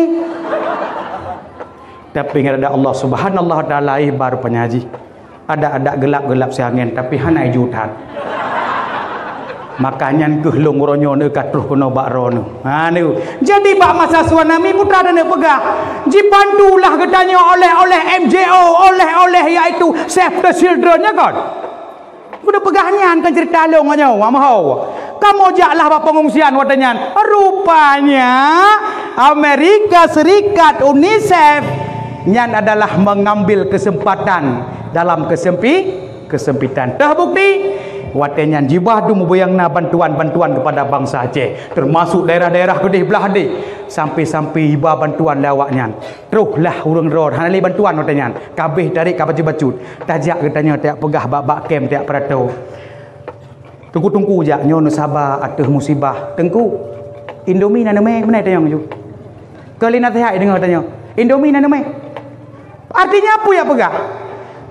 Tapi ngon iradah Allah Subhanahu wa Taala, ié ba rupanya jih. Adak-adak geulap-geulap siangén, tapi hana ijo that. Maka nyan keuh lôn uroe nyoe neuka troh keunoe bak droeneuh. Ha, nyoe. Jadi bak masa tsunami putra droeneuh peugah, jibantulah geutanyoe oleh-oleh N G O, oleh-oleh yaitu Save the Children, ya kan? Kuda peugah nyan kan cerita lôn nyoe, wak mohau. Kamoe jaklah bak pengungsian watée nyan. Rupanya Amerika Serikat, UNICEF, nyan adalah mengambil kesempatan dalam kesempi-, kesempitan. Teuh bukti, Watée nyan jibah dum bubuyang na bantuan-bantuan keupada bansa Aceh, teumasuk daerah-daerah keudeh blah deh, sampai-sampai iba bantuan lé awaknyan. Troh lah ureuëng droe hana lé bantuan watée nyan, ka abéh tarek ka bacut-bacut. Tajak geutanyoe tajak peugah bak-bak kem tajak peurato. Teungku-teungku jak nyoe neusaba ateueh musibah. Teungku, Indomie na neumé meunan tanyong ju. Keu lé naseuhat deungoe tanyoe. Indomie na neumé. Artinya peue nyang peugah?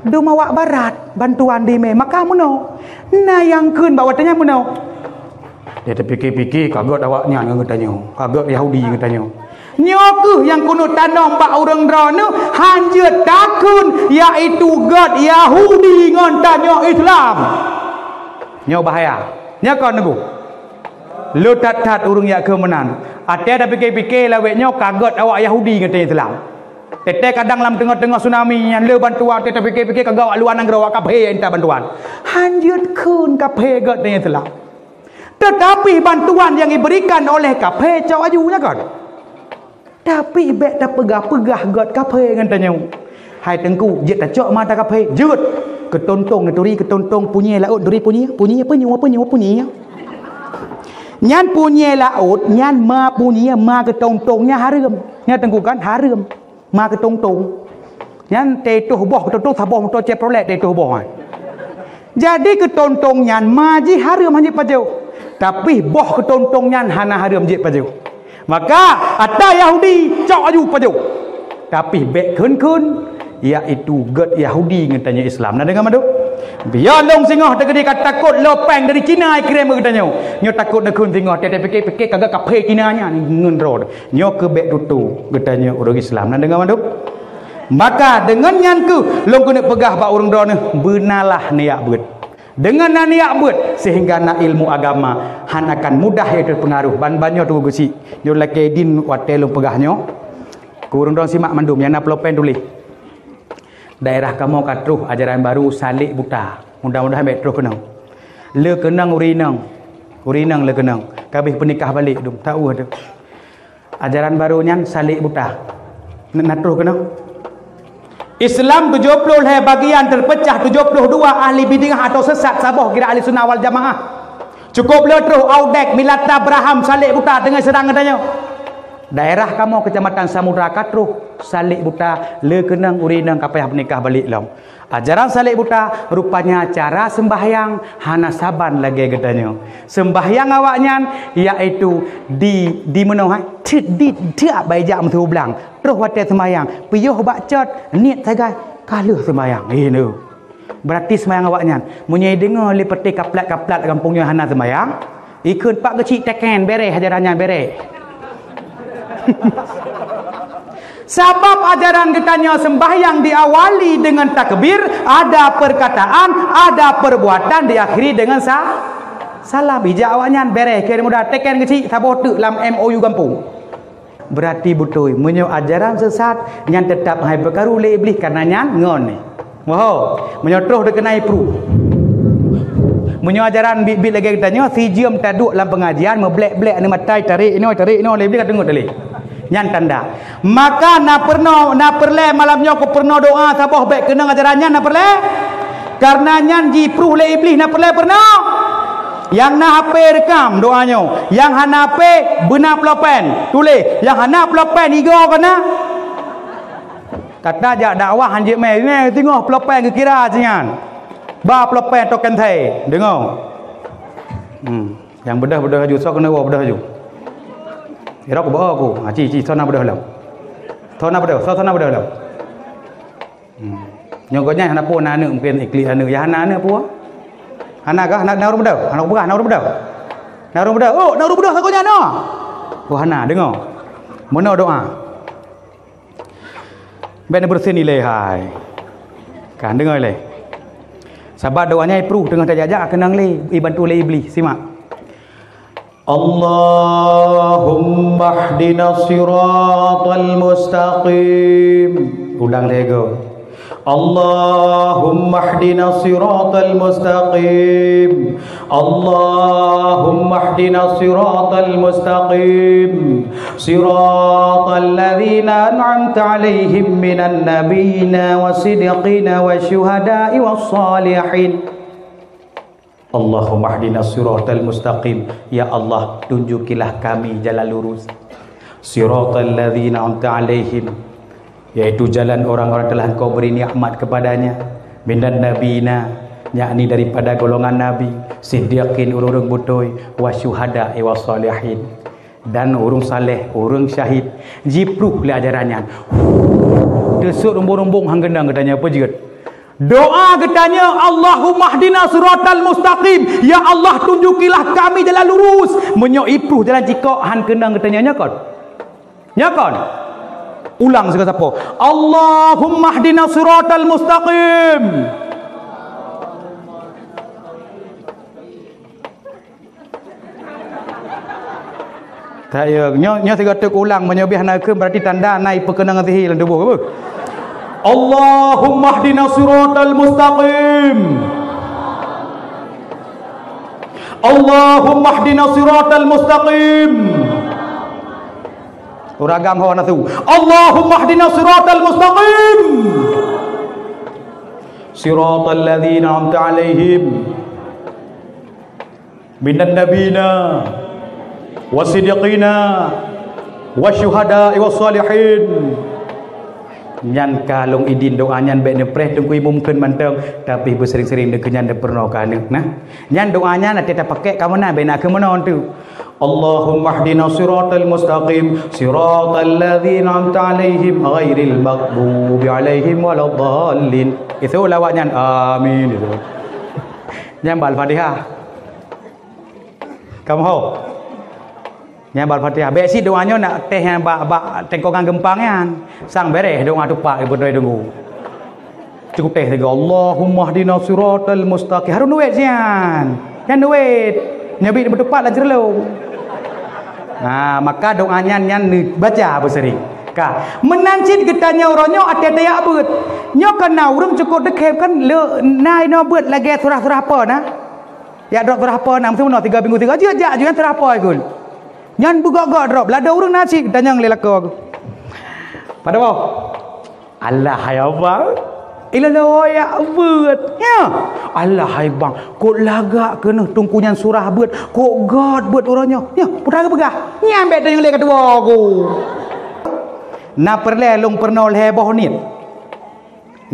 Dum awak barat bantuan dimé maka meunoe. Na nyang kheun bak watée nyan meunoe. Dia tapike-pike ka gét awaknyan ngon geutanyoe, ka gét Yahudi ngon geutanyoe. Nyoe kheueh nyang keuneuk tanom bak ureuëng droeneueh han jeuet takheun, yaitu gét Yahudi ngon tanyoe Islam. Nyoe bahaya. Nyoe kon neugu. Le that-that ureuëng jak keu meunan. Até tapike-pike lawét nyoe ka gét awak Yahudi ngon tanyoe Islam. Teuntée kadang lam teungoh-teungoh tsunami nyan le bantuan, teuntée tapike-pike ka gét awak luwa nanggroe awak kaphé nyang inta bantuan. Han jeuet kheun kaphé gét tanyoe Islam. Teutapi bantuan nyang jiberikan oleh kaphé cok aju nyan kon. Tapi bék tapeugah-peugah gét kaphé ngon tanyoe. Hai teungku, jeuet tacok mata kaphé, jeuet. Keutontong neuturi keutontong punyie laôt neuturi punyie, punyie peunyoe, peunyoe, punyie. Nyan punyie laôt, nyan ma punyie, ma keutontong nyan hareuem. Nyan teungku kan hareuem. Ma keutontong. Nyan teutoh boh keutontong saboh moto Chevrolet teutoh boh nyan. Jadi keutontong nyan ma jih hareuem han jeuet pajoh. Tapi boh keutontong nyan hana hareuem jeuet pajoh. Maka ata Yahudi cok aju pajoh. Tapi bék kheun-kheun yaitu gét Yahudi ngon tanyoe Islam. Na deungoe mandum? Biar lôn singoh teukeudi ka takot lopeng dari Cina ikirém keu tanyoe. Nyoe takot neukheun singoh teuntée pike-pike ka gét kaphé Cina nyan ngon droe. Nyoe keuh bék tutoe geutanyoe ureuëng Islam. Na deungoe mandum? Maka deungon nyan kheueh lôn keuneuk peugah bak ureuëng droeneueh, beunalah niyak beuet. Deungon na niyak beuet sehingga na ilmu agama han akan mudah yaitu pengaruh ban banyoe tugu geuchik. Nyoe lakée din watée lôn peugah nyoe. Keu ureuëng droeneueh simak mandum nyang na pulpen tuléh. Daerah kamoe ka troh ajaran baru salek buta. Mudah-mudahan bék troh keunoe. Le keunong ureuëng inong. Ureuëng inong le keunong. Ka abéh peunikah balek dum. Tahu tu. Ajaran baru nyan salek buta. Na, na troh keunoe. Islam tujoh ploh lhée bagian terpecah tujoh ploh dua ahli bid'ah atau sesat saboh kira ahli sunnah wal jamaah. Cukup le troh Audek, Milata, Braham, salek buta teungoh seudang geutanyoe. Daerah kamoe Kecamatan Samudra ka troh salek buta le keunong ureuëng inong ka payah peunikah balek lom. Ajaran salek buta rupanya cara sembahyang hana saban lagée geutanyoe. Sembahyang awaknyan yaitu di, di meunoe hai, cit di diak bai jak meusu blang. Troh watée sembahyang, piôh bak cot, niet sagai, ka lheueh sembahyang. Inoe. Berarti sembahyang awaknyan, meunyoe deungoe lé peureuté kaplat-kaplat gampông nyoe hana sembahyang, ikheun pak geuchik teken bereh ajaran nyan bereh. Sabab ajaran geutanyoe sembahyang diawali dengan takbir, ada perkataan, ada perbuatan diakhiri dengan sa-, salam. Ijak awaknyan bereh keu mudah teken geuchik saboh teuk lam M O U gampông. Berarti beutôi, meunyoe ajaran sesat, nyan teutap hai peukaru lé Iblih karena nyan ngon. Moho, meunyoe troh teukeunai pruh. Meunyoe ajaran bit-bit lagée geutanyoe, sijeuem taduek lam pengajian, meublek-blek aneuk matai, tarék inoe, tarék inoe, lé Iblih ka teungeut lé. Nyan tanda. Maka na peurunoe, na peureulée malam nyoe kupeurunoe doa saboh bék keunong ajaran nyan na peureulée. Karena nyan jipruh lé Iblih na peureulée peurunoe. Nyang na H P rekam doa nyoe. Nyang hana H P beuna pulpen. Tuléh, nyang hana pulpen igoe keu na. Kata jak dakwah hanjeuet mé, mé singoh pulpen geukira sinyan. Ba pulpen token thai, deungoe. Hmm. Nyang beudôh-beudôh laju, soe keuneuk woe beudôh laju. Irok beu aku, ha, ci, ci, soe na beudôh lom. Soe na beudôh, soe, soe na beudôh lom. Hmm. Nyoe gobnyan hana peue na aneuk, mungken iklik aneuk. Ya hana aneuk peue? Hana kah? Na, na ureuëng beudôh? Hana peugah, na ureuëng beudôh? Na ureuëng beudôh? Oh, na ureuëng beudôh sagoe nyan noh. Oh, hana, deungoe. Meunoe doa. Bék neubeureusin ilée hai. Kan deungoe ilée. Sabab doa nyan ipruh teungoh tajak-jak keunong lé, ibantu lé Iblih. Simak. Allahumma hdina siratal mustaqim. Ulang lé go. Allahumma hdina siratal mustaqim. Allahumma hdina siratal mustaqim. Siratal ladzina an'amta 'alaihim minan nabiyyina wasiddiqina wasyuhada'i wassalihin. Allahumma hdina siratal mustaqim. Ya Allah, tunjukilah kami jalan lurus. Siratal ladzina an'amta 'alaihim, yaitu jalan orang-orang telah Engkau beri nikmat kepadanya, minan nabiyina, yakni daripada golongan nabi, siddiqin, ureuëng beutôi, wa syuhada, wa salihin, dan ureuëng saleh, ureuëng syahid. Jipruh lé ajaran nyan. Teusut rumbong-rumbong han keunong geutanyoe peujeuet. Doa geutanyoe, "Allahumma hdina siratal mustaqim." Ya Allah, tunjukilah kami jalan lurus. Meunyoe ipruh jalan cikok han keunong geutanyoe, nyoe kon? Nyoe kon? Ulang sigoe sapo. "Allahumma hdina siratal mustaqim." Tak ya, nyoe, nyoe sigoe teuk ulang, meunyoe biah na keu berarti tanda na ipeukeunong sihir lam tuboh, apa? Allahumma hdina siratal mustaqim. Allahumma hdina siratal mustaqim. Uragam hawa nafsu. Allahumma hdina siratal mustaqim. Siratal ladzina an'amta 'alaihim. Minan nabiyina, wasiddiqina, wasyuhada'i, wassalihin. Nyan ka lôn idin doa nyan bék neupreh teungku imum kheun mantong, tapi beusering-sering neukheun nyan neupeurunoe keu aneuk nah. Nyan doa nyan até tapakèk ka meunan bék na keu meunoe teuk. Allahumma hdina siratal mustaqim, siratal ladzina an'amta 'alaihim ghairil maghdubi 'alaihim waladdallin. Itu lawak nyan amin itu. Nyan bak Al-Fatihah. Kamoe ho? Nyan bak Al-Fatihah. Bék sit doa nyoe nak teuh nyan bak, bak tengkongan geumpang nyan. Sang beureh doa tupak ibeutôi deungoe. Cukupéh sigoe, "Allahumma hdina siratal mustaqim." Harun wet sian. Nyan wet. Nyabi beutupak lam ceureuloh. Nah, maka doa nyan, nyan neubaca beusering. Ka. Meunan cit geutanyoe uroe nyoe até tajak beuet. Nyoe kan na ureuëng cukôp teukhém kan le na inoe beuet lagée surah-surah apa na? Ya drop surah apa na? Meuteumeunoe tiga minggu tiga jeuet jak jeuet surah apa ikul. Nyan beugok-gok drop. Lada ureuëng na cit geutanyoe lé lakoe. Pada boh. Alah hai abang. Ilolo ya beuet. Ya. Alah hai bang. Kok lagak keunoe teungku nyan surah beuet. Kok gét beuet uroe nyoe. Ya, peue tapeugah. Nyan bék tanyong lé keudua ku. Na peureulée lôn peurunoe lhée boh niet.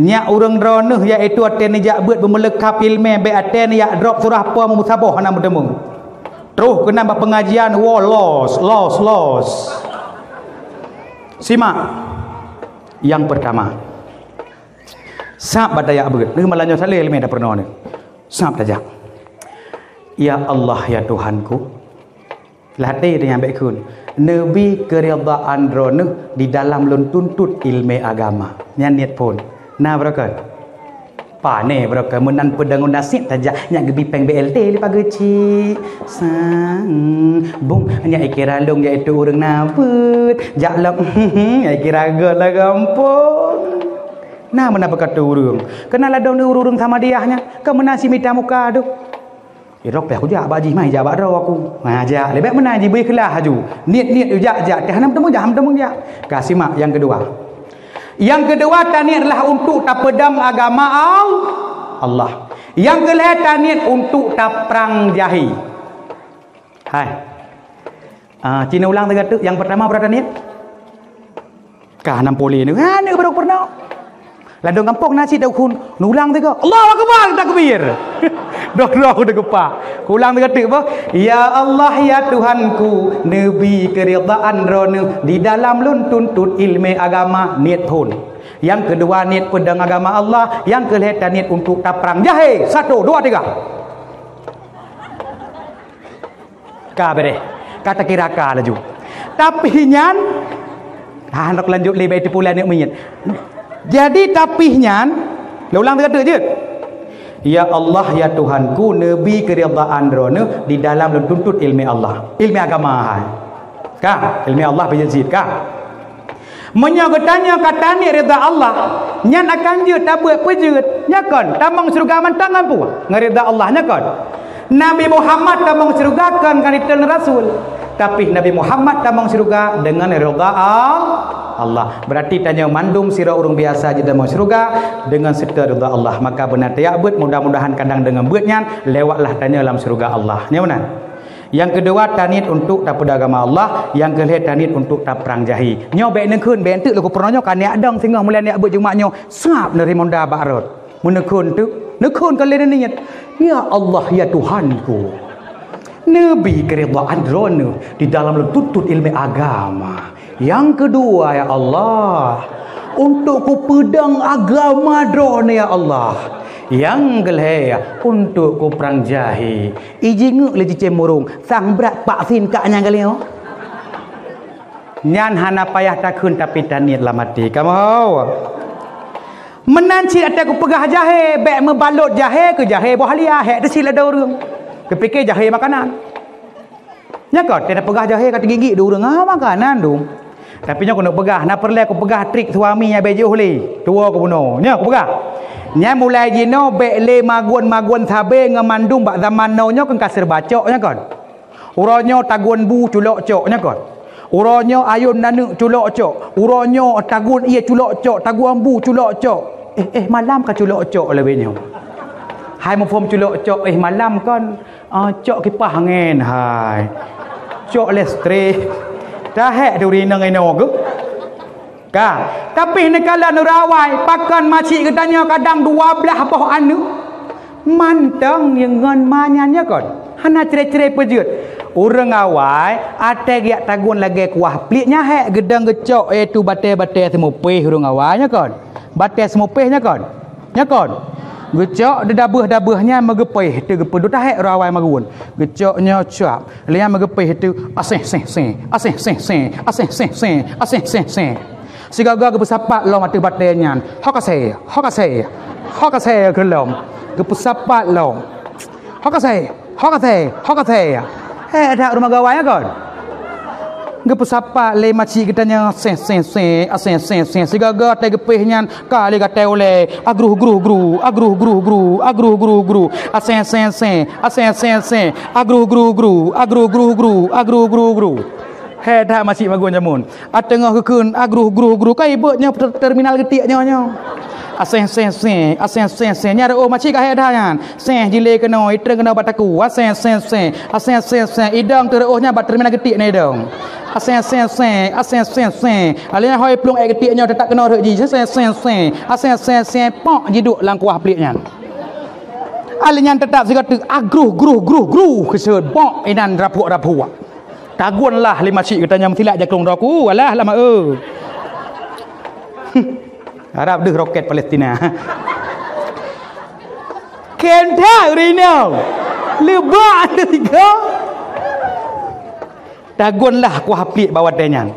Nyak ureuëng droeneuh yaitu até neujak beuet beumeuleuka filmé bék até neujak drop surah po meumusaboh hana meuteumé. Troh keunan bak peungajian woe los, los, los. Simak. Nyang peurtama, sab bak tajak beuet, neuh malam nyoe saleh leumeh tapeurunoe neuh. Sab tajak. Ya Allah, ya Tuhanku, lam até teuh nyang bék kheun, neubi keuridaan Droeneuh di dalam lôn tuntot iéleumé agama. Nyan niet phon. Na beureukat? Pane beureukat meunan peudeueng ngon nasiet tajak nyak geubi péng B L T lé pageue cit. Sang bung nyak ikira lôn yaitu ureuëng na beuet. Jak lom nyak ikira göt lam gampông. Na meunan beukata ureuëng. Keunan ladôm ureuëng-ureuëng Samadiyah nyan, ka meunan si mita muka deuh. Irok pih aku jak bak jih mai jak bak droe aku. Ha, jak. Leubeh meunan jibri keulah laju. Niet-niet jak, jak. Teuh hana meuteumé jak, hana meuteumé jak. Ka simak nyang keudua. Nyang keudua taniet lah untuk tapeudong agama Al-, Allah. Nyang keulhée taniet untuk taprang jahé. Hai. Ah, cina ulang tiga tu. Nyang pertama berapa taniet? Ka nam poli ni. Ha, ni baru pernah. Ladong gampông nasi dah khun. Nulang tiga. Allahu Akbar, takbir. Dua-dua aku teugepak. Ulang tiga tu apa? Ya Allah, ya Tuhanku, neubi keuridaan Droeneuh di dalam lôn tuntot iéleumé agama niet phon. Nyang keudua niet peudong agama Allah, nyang keulhée taniet untuk taprang jahé. Satu, dua, tiga. Ka beureh. Ka takira ka laju. Tapi nyan, ha, handak lanjut lé bak itu pula aneuk miet. Jadi tapi nyan, lé ulang teuka teuk jeuet. Ya Allah, ya Tuhanku, neubi keuridaan Droeneuh di dalam lôn tuntot iéleumé Allah. Iéleumé agama hai. Ka, iéleumé Allah pih jeuet cit ka. Meunyoe geutanyoe ka taniet rida Allah, nyan akan jeuet tabeuet peujeuet, nya kon, tamong syeuruga mantong ngon peue? Ngon rida Allah, nya kon. Nabi Muhammad tamong syeuruga kon ngon diteun rasul. Tapi Nabi Muhammad tamong syeuruga deungon ridha Al-, Allah. Berarti tanyoe mandum sidroe ureuëng biasa jitamong syeuruga deungon seutôt ridha Allah. Maka beuna tajak beuet, mudah-mudahan kadang deungon beuet nyan lewatlah tanyoe lam syeuruga Allah. Nyoe meunan. Nyang keudua, taniet untuk tapeugah agama Allah. Nyang keulhèe, taniet untuk taprang jahé. Nyoe bèk neukheun, bèk enteuk lôn peurunoe nyoe ka neujak dong singoh mulai neujak beuet Jumat nyoe, sab neureumonda bak rot. Meuneukheun teuk, neukheun ka lheueh neuniet. Ya Allah, ya Tuhanku, neubi keuridhaan Droeneuh di dalam lôn tuntut ileumèe agama. Nyang keudua, ya Allah, untuk kupeudong agama Droeneuh, ya Allah. Nyang keulhèe, untuk kuprang jahé. Ijingeuk lé cicém murông, sang brat vaksin kak nyang galeng. Nyan hana payah takheun, tapi taniet lam até. Kamoe ho. Meunan cit watèe kupeugah jahé, bèk meubalot jahé keu jahé boh halia, hék teusilet dua ureuëng. Kupiké jahé makanan. Nyan kon, watèe tapeugah jahé ka teugigik dua ureuëng, ah, makanan dong. Tapi nyoe keuneuk peugah, na peureulèe kupeugah trik suami nyang bèk jiôh lé. Tuwo kubunoe. Nyoe kupeugah. Nyan mulai jinoe bèk lé magun-magun sabé ngon mandum bak zaman now nyoe kon ka serba cok nyan kon. Uroe nyoe tagun bu culok cok nyan kon. Uroe nyoe ayôn naneuk culok cok. Uroe nyoe tagun ié culok cok, tagun bu culok cok. Eh, eh malam ka culok cok lagèe nyoe. Hai muphom culok cok eh malam kon. Ah, cok kipah angén hai. Cok listrik. Tahék turi nang inoe geuh. Ka, tapi neukalon ureuëng awai, pakon masjid geutanyoe kadang dua blaih boh aneuëk. Mantong ngon ma nyan nyoe kon. Hana cre-cre peujeuet. Ureuëng awai, watèe geujak tagun lagèe kuah pliek nyan hék geudong geucok, yaitu batèe-batèe seumupéh ureuëng awai nyoe kon. Batèe seumupéh nyoe kon. Nyoe kon. Geucok di dabeuh-dabeuh nyan meugeupéh teuh geupeudut tahék ureuëng awai magun. Geucok nyoe cap. Lé nyan meugeupéh teuh, aséh séh séh, aséh séh séh, aséh séh séh, aséh séh séh. Sigoe-goe geupeusapat lom ateueh batèe nyan. Hok asèe, hok asèe, hok asèe keu lom. Geupeusapat lom. Hok asèe, hok asèe, hok asèe. Hék that ureuëng awai nyan kon. Geupeusapat lé masjid geutanyoe, séh séh séh, aséh séh séh. Sigoe-goe watèe geupéh nyan ka lé gata ulèe, agruh gruh gruh, agruh gruh gruh, agruh gruh gruh. Aséh séh séh, aséh séh séh. Agruh gruh gruh, agruh gruh gruh, agruh gruh gruh. Hék that masjid magun jameun. Ateueh teungoh geukheun agruh gruh gruh, ka ibeuet nyoe ter-, terminal geutiek nyoe nyoe. Aséh séh séh, aséh séh séh. Nyan reuôh masjid ka hék that nyan. Séh jilé keunoe, itreun keunoe bak takue. Aséh séh séh, aséh séh séh. Idong teuh reuôh nyan bak terminal geutiek nyan idong. Aséh séh séh, aséh séh séh. Alèh nyan hôi plueng ék geutiek nyoe teutap keunoe rhot jih. Aséh séh séh, aséh séh séh. Pok jiduek lam kuah pliek nyan. Alèh nyan teutap sigoe teuk agruh gruh gruh gruh keusut. Pok inan rapuek-rapuek. Tagun lah lé masjid geutanyoe meusilat jakrong droe ku, alah lama eu. Arab deuh roket Palestina. Kenta ureuëng inong. Leubak tiga. Tagun lah kuah pliek bak watèe nyan.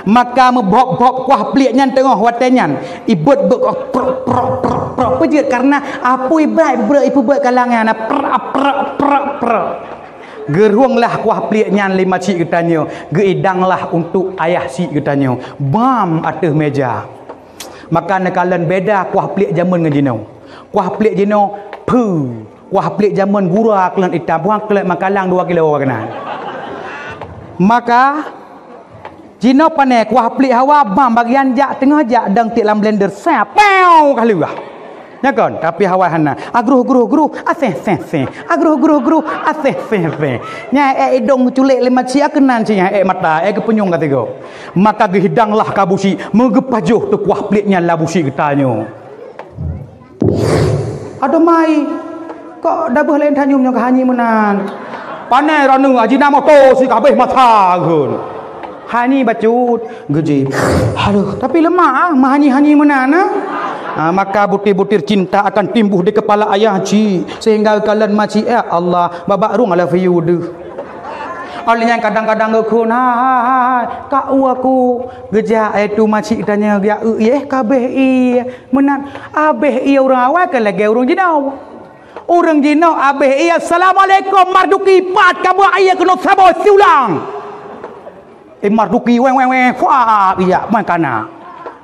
Maka meubhop-bhop kuah pliek nyan teungoh watèe nyan. Ibeuet-beuet prok, prok, prok, prok. Peujeuet karena apui brat brek ipeubeuet kalang nyan. Prok, prok, prok, prok. Geurueng lah kuah pliek nyan lé masjid geutanyoe, geuidang lah untuk ayah syiek geutanyoe. Bam ateueh meja. Maka neukalon beda kuah pliek jameun ngon jinoe. Kuah pliek jinoe pheu. Kuah pliek jameun gura keulon itam, buang keulon makalang dua kilo keunan. Maka Jinoe pane kuah pliek hawa bam bagian jak teungoh jak dong tiek lam blender sa pew ka lheueh. Nyan kon, tapi hawa hana. Agruh gruh gruh, aseh seh seh. Agruh gruh gruh, aseh seh seh. Nyan ék idong culek lé maci keunan ci nyan ék mata, ék geupunyueng ka tigo. Maka geuhidang lah ka busi, meugeupajoh teuh kuah pliek nyan lam busi geutanyoe. Adoe mai, kok dabeuh laén tanyum nyoe ka hanyi meunan. Pane raneuk aji na moto si kabeh masa geun. Hanyi bacut, geuji. Aduh, tapi leumah ah, meuhanyi-hanyi meunan ah. Ah, maka butir-butir cinta akan timbul di kepala ayah ci, sehingga geukalon maci, ya Allah, babak rung I love you deuh. Alèh nyan kadang-kadang geukheun, hai, hai, hai, kak u aku. Geujak, eh, tu maci tanya, geujak, eh, kabeh, eh. Meunan, abéh ié ureuëng awai ka lagée ureuëng jinoe. Ureuëng jinoe abéh ié, "Assalamualaikum, Marduki, pat kamoe ié keunoe saboh siulang." Eh, Marduki, weng, weng, weng, fuap, ié, man kana.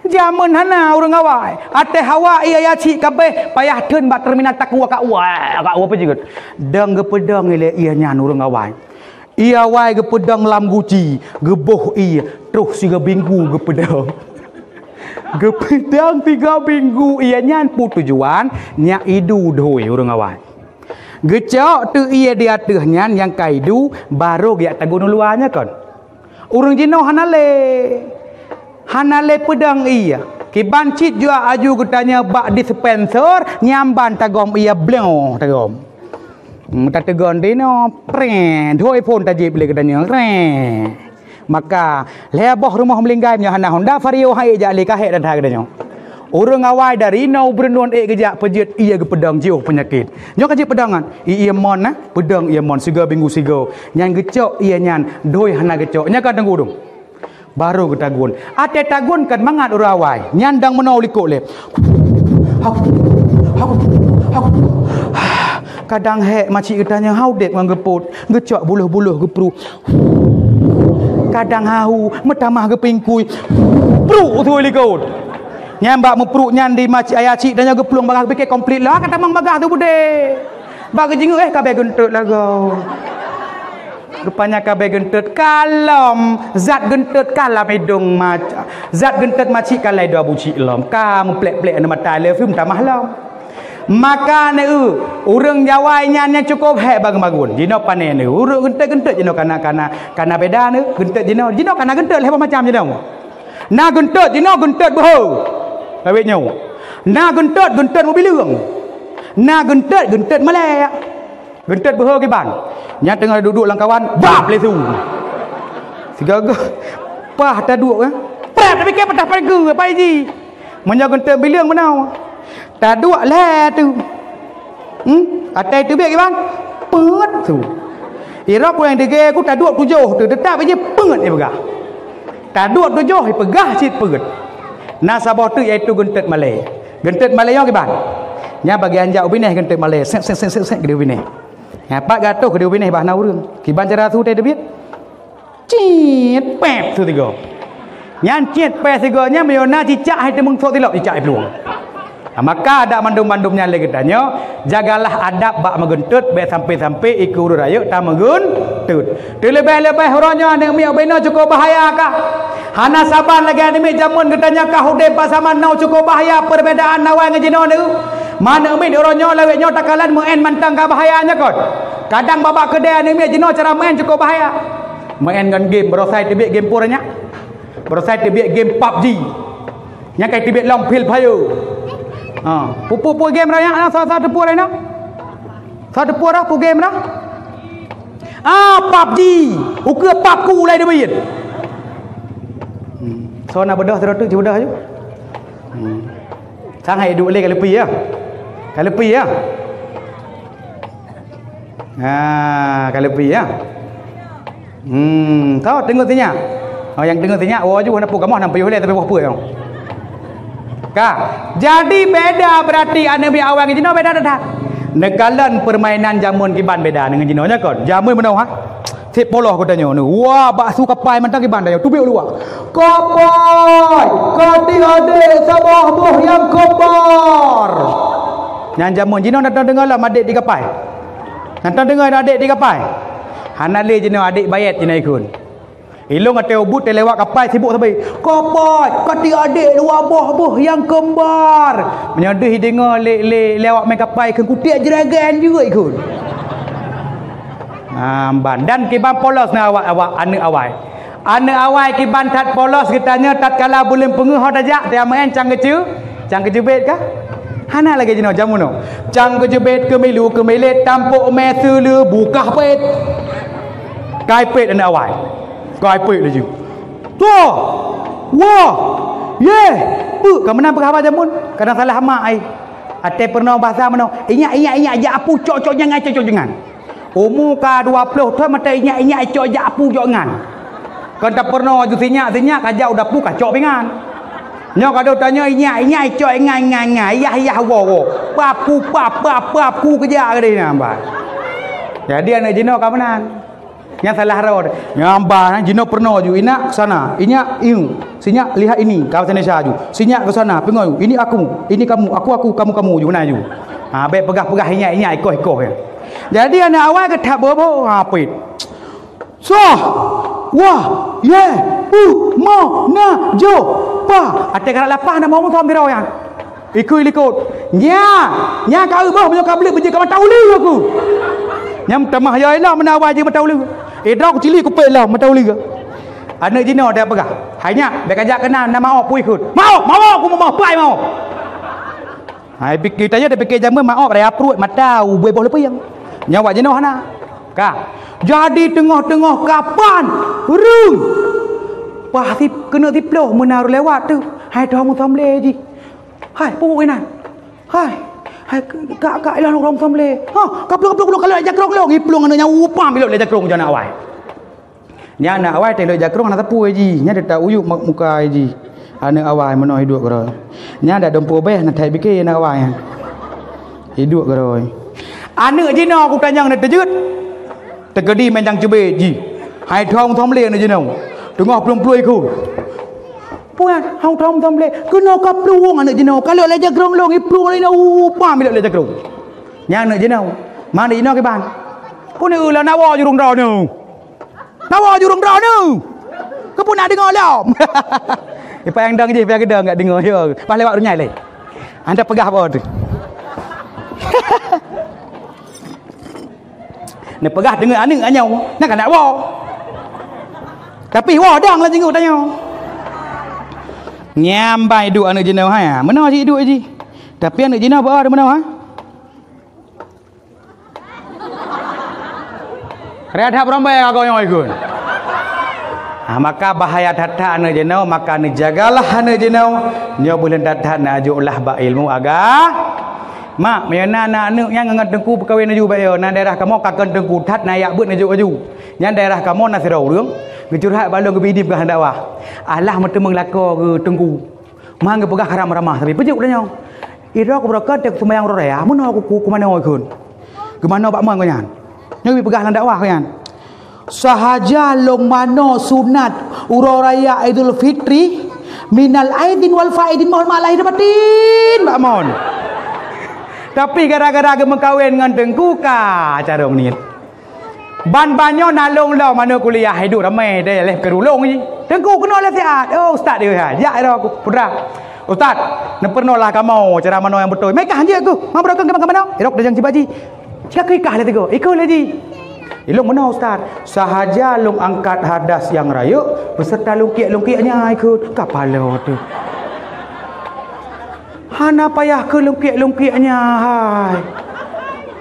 Jameun hana ureuëng awai. Até hawa ié ya cit kabéh, payah theun bak terminal takue ka uwa, ka uwa peujeuet. Dong geupeudong ilée ié nyan ureuëng awai. Ié awai geupeudong lam guci, geuboh ié, troh sigoe binggu geupeudong. Geupeudong sigoe binggu ié nyan peue tujuan, nyak idu dhui ureuëng awai. Geucok teuk ié di ateueh nyan nyang ka idu, barô geujak tagun u luwa nyan kon. Ureuëng jinoe hana lé. Hana lé peudong ié. Kiban cit jua aju geutanyoe bak dispenser, nyamban tagom ié blang tagom. Hmm, tateugon dinoe, preh, dhui phon tajieb lé geutanyoe, preh. Maka, lhée boh rumoh meulinggai meunyoe hana Honda Vario hai jak lé kahek dan hai geutanyoe. Ureuëng awai dari noe ubreun lôn ék geujak peujeuet ié geupeudong jiôh peunyakét. Nyoe ka jeuet peudong nyan, ié mon na, peudong ié mon sigoe binggu sigoe. Nyan geucok ié nyan, dhui hana geucok. Nyan ka teunggu dong. Barô geutagun. Até tagun kan mangat ureuëng awai. Nyan dang meunoe likot lé. Kadang hék macik geutanyoe hau deb ngon geupot, geucok buloh-buloh geupruek. Kadang hau, meutamah geupingkui. Pruek usu likot. Nyan bak meupruek nyan di macik ayah cik tanyoe geuplueng bagah pike komplit lah ka tamong bagah tu budé. Bak geujingeuk, eh, ka bèe geuntot lagoe. Rupanya ka bèe geuntot kalom, zat geuntot kalam idong mac-, zat geuntot macik kalai dua bucik lom. Ka muplek-plek aneuk mata lé feuem tamah lom. Maka neu, ureuëng Jawa nyan nyang cukôp hék bangun-bangun. Jinoe pane neu, ureuëng geuntot-geuntot jinoe kana, kana, kana beda neu, geuntot jinoe. Jinoe kana geuntot lhèe boh macam jinoe. Na geuntot jinoe geuntot beuhe. Lawét nyoe. Na geuntot, geuntot mubileueng. Na geuntot, geuntot malèe. Geuntot beuhe kiban. Nyan teungoh duek-duek lam kawan, bab lé su. Sigoe-goe pah taduek, eh. Prap tapike patah pageue, apa ji? Meunyoe geuntot bileueng meunoe. Taduek lhèe tu. Hmm? Atai teubiet kiban? Peuet su. Irok ureuëng degée ku taduek tujoh tu, teutap ji peuet ipeugah. Taduek tujoh ipeugah cit peuet. Na saboh teuk yaitu geuntot malèe. Geuntot malèe nyoe kiban? Nyan bagian jak u binéh geuntot malèe. Sét, sét, sét, sét, sét, keudeh u binéh. Nyan pat gatoh keudeh u binéh bah na ureuëng. Kiban cara su teubiet? Cit, pèp su tiga. Nyan cit pèp sigoe nyan meunyoe na cicak hai teumeung sok silop cicak hai plueng. Maka adak mandum-mandum nyan lé geutanyoe, jagalah adab bak meugeuntot, bèk sampai-sampai ikeue ureuëng rayeuk tameugeuntot. Teuleubeh-leubeh uroe nyoe aneuk miet ubenoe cukôp bahaya kah. Hana saban lagèe aneuk miet jameun geutanyoe kah udeb bak zaman now cukôp bahaya perbedaan awai ngon jinoe neu. Aneuk miet uroe nyoe lawét nyoe takalon meu'en mantong ka bahaya nyoe kon. Kadang bak-bak keudè aneuk miet jinoe cara meu'en cukôp bahaya. Meu'en ngon game, baroe sai teubiet game pura nyak. Baroe sai teubiet game pabji. Nyang kai teubiet lom Free Fire. Ha, peue-peue game raya na sa-sa teupeu laén na. Sa teupeu dah peue game dah. Ah, pabji. Ukeue pabku lai teubiet. Hmm. So na beudôh sidroe teuk, sibeudôh aju. Hmm. Sang hai duek lé ka leupie ya. Ka leupie ya. Ha, ka leupie ya. Hmm, tau teungoh sinyak. Oh, nyang teungoh sinyak, oh, aju hana peue kamoh na piôh lé tapi boh peue. Ka. Jadi beda berarti aneuk miet awai ngon jinoe beda that. Neukalon permainan jameun kiban beda ngon jinoe nyan kon. Jameun meunoe ha. Sép poloh geutanyoe neu. Wah, bak su kapai mantong kiban tanyoe. Teubiet u luwa. Kapai, ka tiek adek saboh boh nyang kembar. Nyan jameun jinoe na deungoe lom adek di kapai. Na deungoe adek di kapai. Hana lé jinoe adek bayet jinoe ikheun. Ilong ateueh ubit teulewat kapai sibuk sabe. Kapai, ka tiek adek dua boh boh nyang kembar. Meunyoe deuh ideungoe lé, lé, lé awak meukapai kheun kutiek juragan jeuet ikheun. Nah, ban. Dan kiban polos na awak, awak aneuk awai. Aneuk awai kiban that polos geutanyoe tatkala buleuen peungeuh ho tajak, tajak meu'en cang keuceu, cang keujeubet kah? Hana lagèe jinoe jameun nyoe. Cang keujeubet keumilu keumilet tampok mè seuleu bukah pet. Kai pet aneuk awai. Kai pet laju. Toh! Wah! Yeh! Peue ka meunan peugah haba jameun? Kadang salah mak ai. Até peurunoe basa meunoe. Inyak, inyak, inyak, jak apu cok-cok jangan, cok-cok jangan. Umu ka dua ploh thon mata inyak-inyak icok jak pu jok ngan. Kon tapeurunoe aju sinyak-sinyak ka jak u dapu ka cok pih ngan. Nyoe ka deuh tanyoe inyak-inyak icok ngan-ngan-ngan, iyah-iyah woe-woe. Papu pap pap pap ku keujak keudeh nyan bah. Jadi aneuk jinoe ka meunan. Nyan salah roe. Nyan bah nyan jinoe peurunoe aju inak ke sana, inyak ieu. Sinyak lihat ini, ka bahasa Indonesia aju. Sinyak ke sana, peungoh, ini aku, ini kamu, aku, aku, kamu, kamu aju meunan aju. Ha, bèk peugah-peugah inyak-inyak ikoh-ikoh nyan. Jadi aneuk awai geuthap boh-boh, ha, pet. Soh, wah, ye, u, mo, na, jo, pa. Até karat lapah na mo musom tiroe nyan. Ikui likot. Nya, nya ka eu boh meunyoe ka bleuet beujeuet ka mata uleue aku. Nyam tamah ya ilah meunawa jih mata uleue. Idrok cili kupek lah mata uleue. Aneuk jinoe dia peugah, "Hai nyak, bèk kajak keunan na maop pui kheueh." "Maop, maop, aku maop, pai maop." Hai pike tanya dia pike jameun maop raya pruet mata ubé boh leupieng. Nyawa jinoe hana. Ka. Jadi teungoh-teungoh kapan? Reung. Pah si keuneuk siploh meunan lewat tu. Hai thom thom lé jih. Hai, peue inan? Hai. Hai, kak, kak, ilah lôn thom lé. Ha, ka plueng, ka plueng, ka plueng, ka lheueh jakrong lôn. Iplueng aneuk nyan upam ilot lé jakrong jana awai. Nyan aneuk awai teuh lheueh jakrong hana teupue jih. Nyan teuta uyuek muka jih. Aneuk awai meunoe hiduek keudroe. Nyan dak dumpeue beh na thai bike aneuk awai nyan. Hiduek keudroe. Aneuk jinoe kutanyong na teujeuet. Teukeudi meunjang cubit jih. Hai thom thom lé aneuk jinoe. Teungoh plueng-plueng ikeu. Puan, hong thom thom lé. Keunoe ka plueng aneuk jinoe. Ka lheueh lé jakrong lôn, iplueng lé na u, u, pam ilot lé jakrong. Nyan aneuk jinoe. Ma aneuk jinoe kiban? Keuneuk ulah nawa jurong droeneuh. Nawa jurong droeneuh. Keupeue nak deungoe lom? Ipak nyang dong jih, ipak nyang dong enggak deungoe. Yo, pas lewat runyai lé. Anda peugah apa tu? Neupeugah deungon aneuk nyoe, na ka nak woe. Tapi woe dang lam jinguk tanyoe. Nyambai duek aneuk jinoe hai, meunoe jih duek jih. Tapi aneuk jinoe bak di meunoe ha. Raya that beurombai ka geuh nyoe ikut. Ha, maka bahaya that-that aneuk jinoe, maka neujagalah aneuk jinoe. Nyoe buleuen that-that na ajok lah bak ilmu aga-, Mak, meunyoe na, na aneuk nyan ngon teungku peukawen laju bak yo, na daerah kamoe ka kheun teungku that na yak beuet neujok laju. Nyan daerah kamoe na sidroe ureueng, geucurhat bak lôn geubi idin peugah dakwah. Alah meuteumeung lakoe geuh teungku. Man geupeugah haram ramah, tapi peujeuet uroe nyoe. Idroe ku beurokon teuk seumayang uroe raya, meunoe ku, ku, ku manoe kheun. Geumanoe bak mon gobnyan. Nyoe geubi peugah lam dakwah gobnyan. Sahaja lôn manoe sunat uroe raya Idul Fitri, minal aidin wal faidin, mohon maaf lahir batin, bak mon. Tapi gara-gara geumeukawen ngon teungku ka carông niet. Ban-ban nyoe na lôn lom aneuk kuliah hidup ramé deh leh keurulong jih. Teungku keunoe lé siat. Oh, ustaz dia, jak ira aku, putra. Ustaz, neupeurunoe lah kamoe cara manoe nyang beutôi. Meuikah hanjeuet ku. Mam beurokon keu manoe. Irok dajang cibaji. Cika keu ikah lé tigo. Ikeu lé jih. Ilong meunoe ustaz. Sahaja lôn angkat hadas nyang rayeuk beserta lungkiek-lungkiek nyan ikut kapalo tu. Hana payah keu lungkiek-lungkiek nyan hai.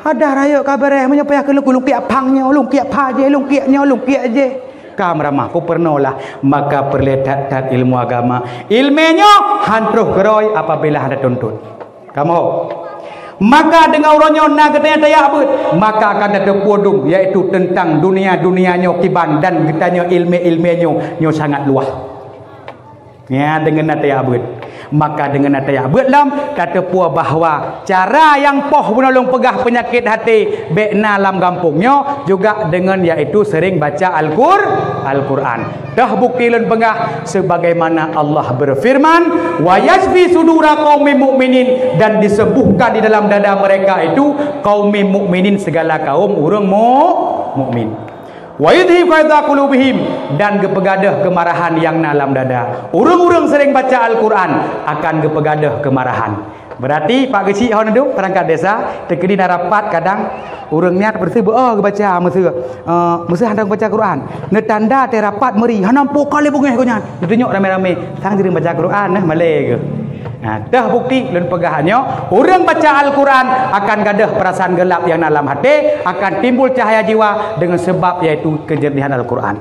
Hadas rayeuk ka beureh, meunyoe payah keu lungkiek-lungkiek pang nyoe, lungkiek pha jih, lungkiek nyoe, lungkiek jih. Ka meuramah, ku peurunoe lah, maka peureulée that-that ilmu agama. Ilmu nyoe han troh keurôi apabila hana tuntut. Kamoe. Maka deungon uroe nyoe na geutanyoe tayak beuet, maka akan tateupeue dum, yaitu teuntang dunia-dunia nyoe kiban dan geutanyoe ilmu-ilmu nyoe, nyoe sangat luwah. Nyan deungon na tayak beuet. Maka deungon na tayak beuet lom, tateupeue bahwa cara nyang poh bunoe lôn peugah peunyakét até bék na lam gampông nyoe juga deungon yaitu sering baca Al-Qur-, Al-Qur'an. Teuh bukti lôn peugah sebagaimana Allah berfirman, "Wa yashfi sudura qaumin mu'minin," dan disembuhkan di dalam dada mereka itu qaumin mu'minin segala kaum ureuëng mu-, mukmin. "Wa yudhhibu ghaidha qulubihim," dan geupeugadeuh keumarahan nyang na lam dada. Ureuëng-ureuëng sering baca Al-Qur'an akan geupeugadeuh keumarahan. Berarti Pak Geuchik hon tu perangkat desa, teukeudi na rapat kadang ureuëng niat beureusi beu oh geubaca meuseu, eh, meuseu hana geubaca Quran. Neutanda teuh rapat meuri, hana meupoh kali beungéh geuh nyan. Neutunyok ramé-ramé, sang jeuet baca Quran nah malée geuh. Nah, teuh bukti lôn peugah nyoe, ureuëng baca Al-Quran akan gadôh peurasaan geulab nyang na lam até, akan timbul cahaya jiwa deungon seubab yaitu keujeurnihan Al-Quran.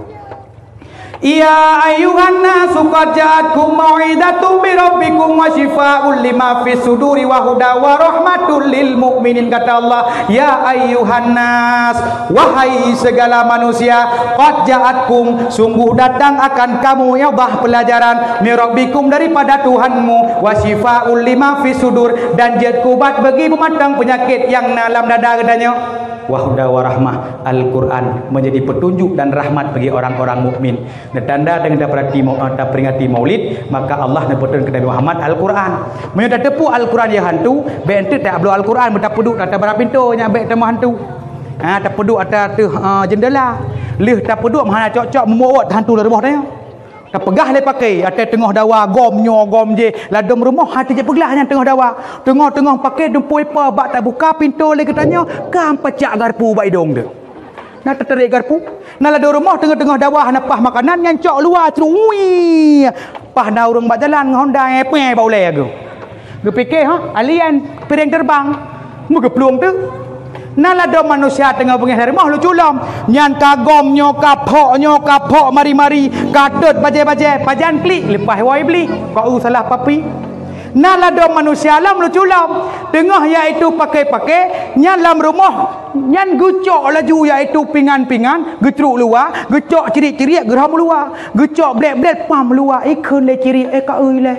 "Ya ayyuhan nasu qad ja'atkum mau'izatun min rabbikum wa syifaa'un lima fis suduri wa huda wa rahmatul lil mu'minin," kata Allah. "Ya ayyuhan nas, wahai segala manusia, qad ja'atkum, sungguh datang akan kamu, ya Allah, pelajaran, min rabbikum, daripada Tuhanmu, wa syifaa'un lima fis sudur, dan jeuet keu ubat bagi peumatang peunyakét nyang na lam dada geutanyoe." Wa huda wa rahmah, Al-Quran menjadi petunjuk dan rahmat bagi orang-orang mukmin. Neutanda deungon tapeurati mau-, eh, taperingati Maulid, maka Allah neupeutrön keu Nabi Muhammad Al-Quran. Meunyoe tateupeue Al-Quran jih hantu, bék enteuk tabloe Al-Quran, meutapeuduek ata bara pintoe nyang bék tamah hantu. Ha, tapeuduek ata ateueh, eh, jeundela. Lheueh tapeuduek hana cok-cok, meumuot hantu lam rumoh tanyoe. Tapeugah lé paké, watèe teungoh dawa, gom nyoe, gom jéh, ladôm rumoh hana jeuet peuglah nyan teungoh dawa. Teungoh-teungoh paké dumpeue ipa bak tabuka pintoe lé geutanyoe, ka pacak garpu bak idông teuh. Na teutarek garpu. Na ladôm rumoh teungoh-teungoh dawa hana paih makanan, nyan cok luwa, cruek, wui. Paih na ureueng bak jalan ngon honda, eh, pue bak ulèe geuh. Geupiké, ha, alien, piréng teureubang. Meugeuplueng teuh. Na ladôm manusia teungoh beungéh lam rumoh lucu lom. Nyan ka gom nyoe, ka phok nyoe, ka phok mari-mari, ka tôt bajèe-bajèe, pajan klik, leupah woe Iblih. Kok u salah papi. Na ladôm manusia lom lucu lom. Teungoh yaitu paké-paké, nyan lam rumoh, nyan geucok laju yaitu pingan-pingan, geucruk luwa, geucok ciriek-ciriek, geurhom luwa, geucok blét-blét, pam luwa, ikheun lé ciriek, eh, ka ui lé.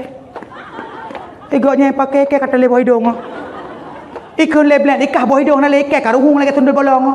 Tiga nyan paké, ka talé boh idông. Ikheun lé blét, ikah boh idông na lé, ka ruhueng lagèe sundul bolong.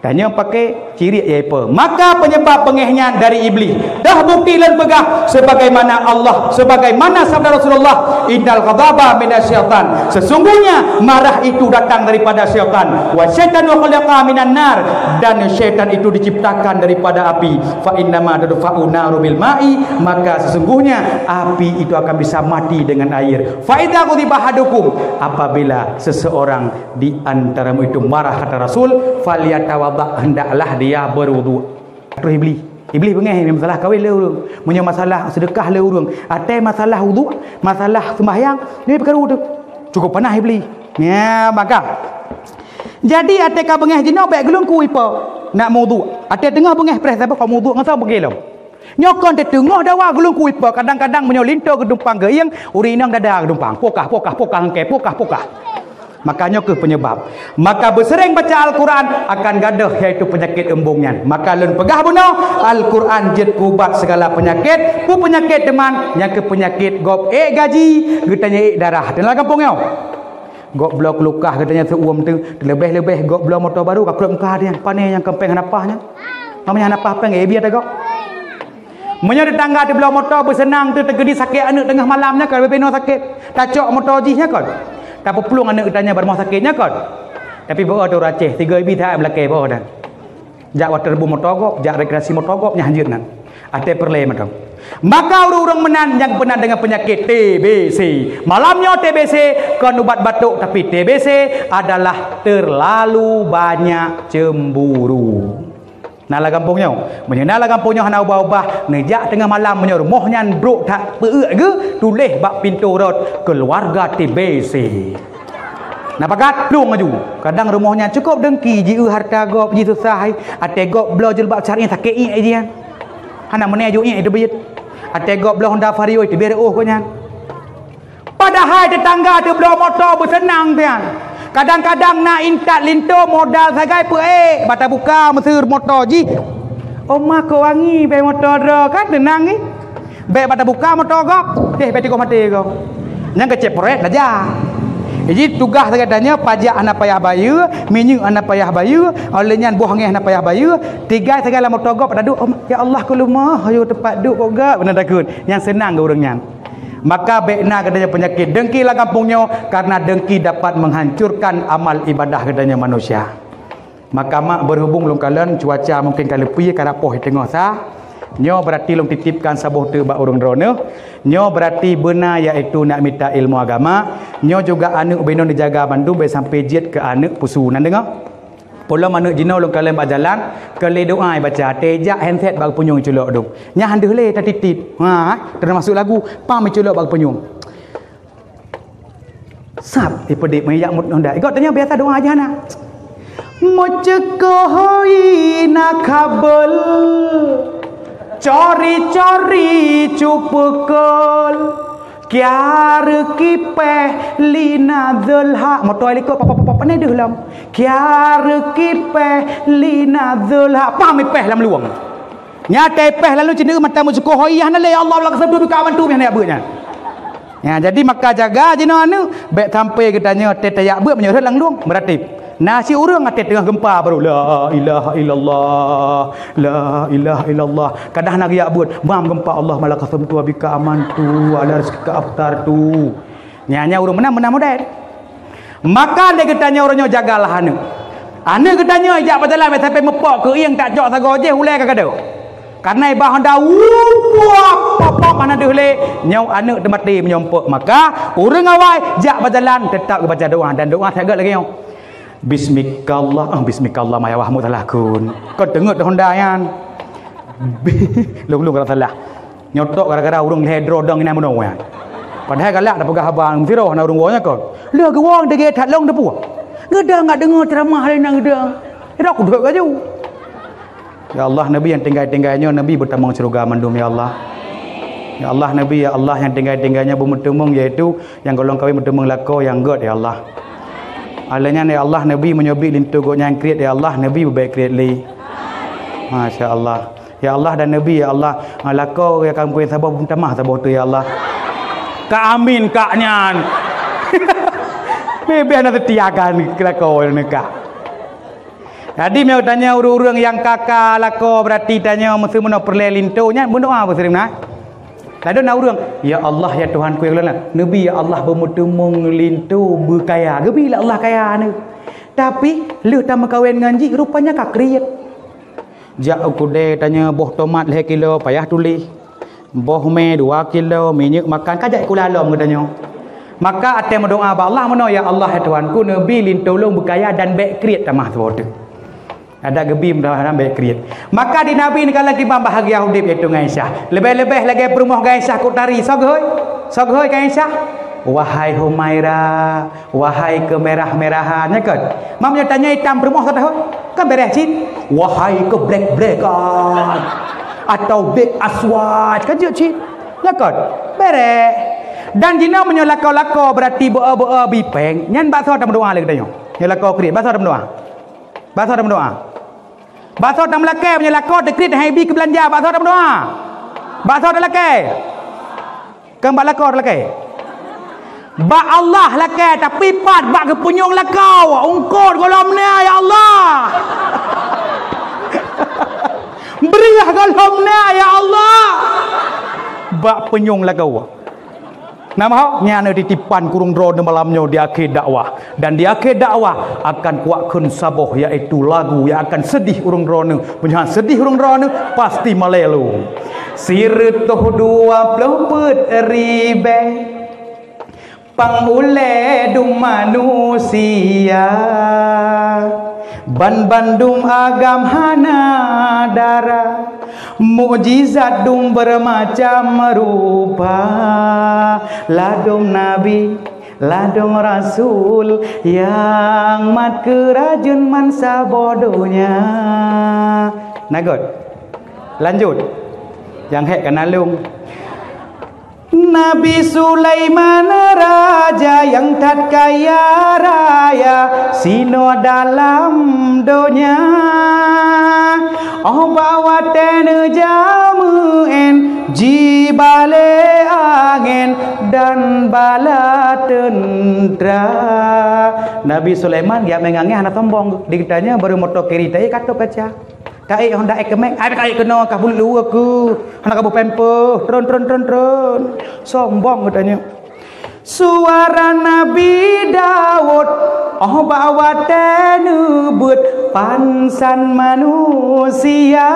Tanyoe paké ciriek yaitu. Maka penyebab beungéh nyan dari Iblih. Dah bukti lôn peugah sebagaimana Allah, sebagaimana sabda Rasulullah, "Innal ghadaba minasyaitan." Sesungguhnya marah itu datang daripada syaitan. "Wa syaitanu khuliqa minan nar." Dan syaitan itu diciptakan daripada api. "Fa innama tudfa'u naru bil ma'i." Maka sesungguhnya api itu akan bisa mati dengan air. "Fa idza ghadiba ahadukum." Apabila seseorang di antaramu itu marah, kata Rasul, "Falyatawadda," hendaklah dia berwudu. Terus Iblih. Iblih beungéh, masalah kawin lé ureueng. Meunyoe masalah sedekah lé ureueng. Watèe masalah wudu, masalah sembahyang, dia peukaru tu. Cukup panas Iblih. Ya, maka. Jadi, watèe ka beungéh jinoe, bèk geulungku ipa. Nak meuwudu. Watèe teungoh beungéh preh saboh ka meuwudu ngon saboh beugé lom. Nyoe kon teuh teungoh dawa geulungku ipa, kadang-kadang meunyoe linto geudumpang geuieng, ureueng inong dada geudumpang. Pokah, pokah, pokah, engkai, pokah, pokah. Maka nyoe keuh penyebab. Maka beuseuréng baca Al-Quran akan gadôh yaitu penyakit eumbong nyan. Maka lôn peugah bunoe, Al-Quran jeuet keu ubat segala penyakit. Peue penyakit teuma? Nyang keuh penyakit gob ék gaji, geutanyoe ék darah. Teungoh lam gampông nyoe. Gob bloe keulukah geutanyoe seu-uem teuh, leubeh-leubeh gob bloe moto baru ka kröp muka nyan. Pane nyang keumpeng hana paih nyan. Meunyoe hana paih péng, eh, biet gob. Meunyoe teutangga teubloe moto beuseunang teuh, teukeudi sakét aneuk teungoh malam nyan kon, leubeh-leubeh sakét. Tacok moto jih nyan kon. Tapeuplueng aneuk geutanyoe bak rumoh sakét nyan kon. Tapi beu teuh ureueng Aceh, tiga ibi that meulakèe beu dan. Jak waterboom moto gob, jak rekreasi moto gob, nyan hanjeuet nan. Watèe peureulèe mantong. Maka ureueng-ureueng meunan nyang beuna deungon peunyakét T B C. Malam nyoe T B C kon ubat batuk, tapi T B C adalah terlalu banyak cemburu. Na lam gampông nyoe. Meunyoe na lam gampông nyoe hana ubah-ubah, neujak teungoh malam meunyoe rumoh nyan brok that peueuek geuh, tuléh bak pintoe rot, "Keluarga T B C." Na pakat, plueng laju. Kadang rumoh nyan cukôp dengki, jieu hareuta gob, jisusah, watèe gob bloe jilbab syar'i sakét iék jih nyan. Hana meuné aju iék teubiet. Watèe gob bloe Honda Vario teubiet reuôh gobnyan. Padahai teutangga teubloe moto beuseunang pian. Kadang-kadang na intat linto modal sagai peuék, bata buka meuseur moto jih. Oma kok wangi bèe moto droe kan teunang jih. Bèk bata buka moto gob, deh bèk tigoh maté gob. Nyang keucép proyek saja. Jadi tugaih sagai tanyoe pajak hana payah bayeue, minyeuk hana payah bayeue, oleh nyan boh angèn hana payah bayeue, tinggai sagai lam moto gob pada duek, "Oma, ya Allah, keu leumoh, ayo teumpat duek kok gob," beuna takheun. Nyang seunang keu ureueng nyan. Maka bèk na geutanyoe peunyakét dengki lam gampông nyoe, karena dengki dapat menghancurkan amal ibadah geutanyoe manusia. Maka mak, berhubung lôn kalon cuaca mungkin ka leupie, ka rapoh teungoh sa, nyoe berarti lôn titipkan saboh teuk bak ureueng droeneuh. Nyoe berarti beuna, yaitu nak mita ilmu agama. Nyoe juga aneuk binon dijaga bandum, bèk sampai jeuet keu aneuk pusu. Na deungoe? Peulom aneuk jinoe lôn kalon bak jalan, keu lé doa ibaca, teuh jak handset bak geupunyueng iculok dum. Nyan han deuh lé tatitip. Ha, termasuk lagu, pam iculok bak geupunyueng. Sab, ipeudik meuyak mut nonda. Igob tanyoe biasa doa aja na. Meuceukoh hôi na kabel, cori-cori cupeukeul. Kiara kipeh lina Zulha. Moto likot papa-papa pandai deuh lom. Kiara kipeh lina Zulha. Pam ipeh lam luwang. Nyan teuh ipeh lalu cindeuh mata meusyukur, "Ho, iya na lé, ya Allah, lakasam tu ka bantu meh aneuk beuet nyan." Ya, jadi maka jaga jinoe aneuk, bèk sampai geutanyoe teuh tayak beuet meunyoe rhot lam luwang, meuratéb. Na si ureueng até teungoh gempa baru, "La ilaha illallah, la ilaha illallah." Kadang na geuyak beuet, "Mam gempa, Allahumma lakasam tu bika aman tu, ala rizqika aftar tu." Nyan, nyan ureueng meunan, meunan model. Maka lé geutanyoe uroe nyoe jagalah aneuk. Aneuk geutanyoe jak bak jalan, sampai meupok keuieng, tak cok sagoe jih, ulée ka gadôh. Karena iba honda, wup, pop, pop, hana deuh lé, nyoe aneuk teumaté meunyoe meupok. Maka, ureuëng awai jak bak jalan, teutap geubaca doa, dan doa that gét lagée nyoe. Bismikallah, ah, bismikallah, maya wah meusalah kun. Kon teungeut honda nyan. Lôn-lôn ka salah. Nyoe tok gara-gara ureuëng lhée droe dong inan bunoe nyan. Padahai galak tapeugah haba meusiroh na ureuëng woe nyan kon. Lheueh geuwoe degée that lông teupeue. Geuda ngat deungoe ceramah lé na geuda. Ira kudhôt laju. Ya Allah, Nabi nyang tinggai-tinggai nyoe, Nabi beutamong syeuruga mandum, ya Allah. Ya Allah, Nabi, ya Allah, nyang tinggai-tinggai nyoe beumeuteumong, yaitu nyang golom kawén meuteumong lakoe nyang gét, ya Allah. Alheuh nyan, ya Allah, Nabi meunyoe bit linto gobnyan kriet, ya Allah, Nabi beubék kriet lé. Masya Allah. Ya Allah dan Nabi, ya Allah, ah, lakoe nyang ka meukawen saboh, beutamah saboh tu, ya Allah. Ka amin, kak nyan. Bibeh na seutia kan lakoe nyan, kak. Jadi, meunyoe tanyoe ureuëng-ureuëng nyang ka ka lakoe, berarti tanyoe meuseumeunyoe peureulée linto nyan, meudoa beuseuring na. Ladôm na ureuëng, "Ya Allah, ya Tuhanku, ya Allah." Nabi, ya Allah, beumeuteumong linto beukaya. Geubi lé Allah kaya nyoe. Tapi, lheueh tameukawen ngon jih, rupanya ka kriet. Jak u keudè tanyoe boh tomat lhée kilo payah tuléh, boh mè dua kilo, minyeuk makan ka jak sikula lom geutanyoe. Maka até meudoa bak Allah meunoe, "Ya Allah, ya Tuhanku, neubi linto lôn beukaya dan bék kriet tamah saboh teuk." Adak geubi meudoa dan bék kriet. Maka di Nabi neukalon kiban bahagia udeb yaitu ngon Aisyah. Leubeh-leubeh lagée peurumoh ngon Aisyah kutari. Soe geuhôi? Soe geuhôi ngon Aisyah? Wahai Humaira, wahai keumirah-mirahan, nyan kon. Meunyoe tanyoe itam peurumoh ka tahôi, kan béréh cit. Wahai keublek-blekan, atau bék aswad, kan jeuet cit. Nyan kon, béréh. Dan jinoe meunyoe lakoe-lakoe, berarti beu-beu bipéng, nyan bak soe tameudoa lé geutanyoe? Nyoe lakoe kriet, bak soe tameudoa? Bak soe tameudoa? Bak soe tameulakée, meunyoe lakoe teukriet hana ibi keu beulanja, bak soe tameudoa? Bak soe talakée? Kon bak lakoe talakée. Bak Allah lakée, tapi pat bak geupeunyueng lakoe, ungkot gohlom na, ya Allah. Bri gohlom na, ya Allah. Bak peunyueng lakoe. Nama ho? Nyan titipan keu ureuëng droeneuh malam nyoe di akhé dakwah. Dan di akhé dakwah akan kuakheun saboh, yaitu lagu nyang akan seudeh ureuëng droeneuh. Meunyoe han seudeh ureuëng droeneuh, pasti malée lom. Sireutôh dua ploh peuet ribée pang ulée dum manusia, banbandum agam hana dara, mukjizat dum beureumacam rupa, ladôm nabi, ladôm rasul, nyang mat keurajeuen bansaboh donya. Na gét? Lanjut. Nyang hék ka na lôn. Nabi Sulaiman raja nyang that kaya raya sinoe dalam donya. Óh bak watée neujameuén jibalée angén dan bala teuntra. Nabi Sulaiman geujak meuangén hana sombong. Di geutanyoe barô moto kiri taék ka tôb kaca. Taék honda ék keuméng, ai taék keunoe ka buleue keu, hana ka boh pampers, tron, tron, tron, tron. Sombong geutanyoe. Suara Nabi Daud, óh bak watée neubeuet pansan manusia,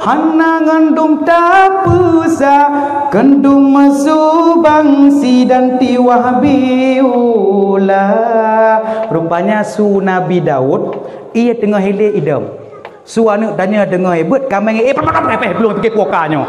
hana ngon dum tapeusa, kheun dum meusubang sidan tiwah biula. Rupanya su Nabi Daud, ie teungoh ilée idom. Su aneuk tanyoe deungoe beuet kaméng, eh, pah, pah, pah, pah, plueng teuke puka nyoe.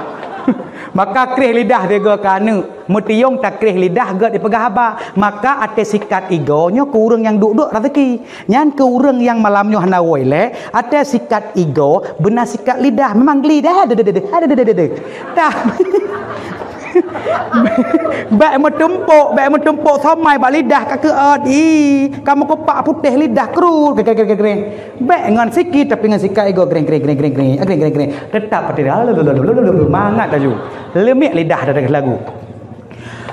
Maka kreh lidah sigoe keu aneuk, meutiyong takréh lidah gét jipeugah haba. Maka até sikat igoe nyoe keu ureuëng nyang duek-duek raseuki. Nyan keu ureuëng nyang malam nyoe hana woe ilée, até sikat igoe beuna sikat lidah. Memang geli dah, deh, deh, deh, deh, deh, deh, deh, deh. Tapi, bék meutumpok, bék meutumpok somai bak lidah ka keuôt. Ih, kamoe kupak putéh lidah krut, kreng, kreng, kreng, kreng. Bék ngon sikat, tapi ngon sikat igoe greng, greng, greng, greng, greng, greng, greng, greng. Teutap pati dah, mangat laju. Leumiek lidah dah lagu.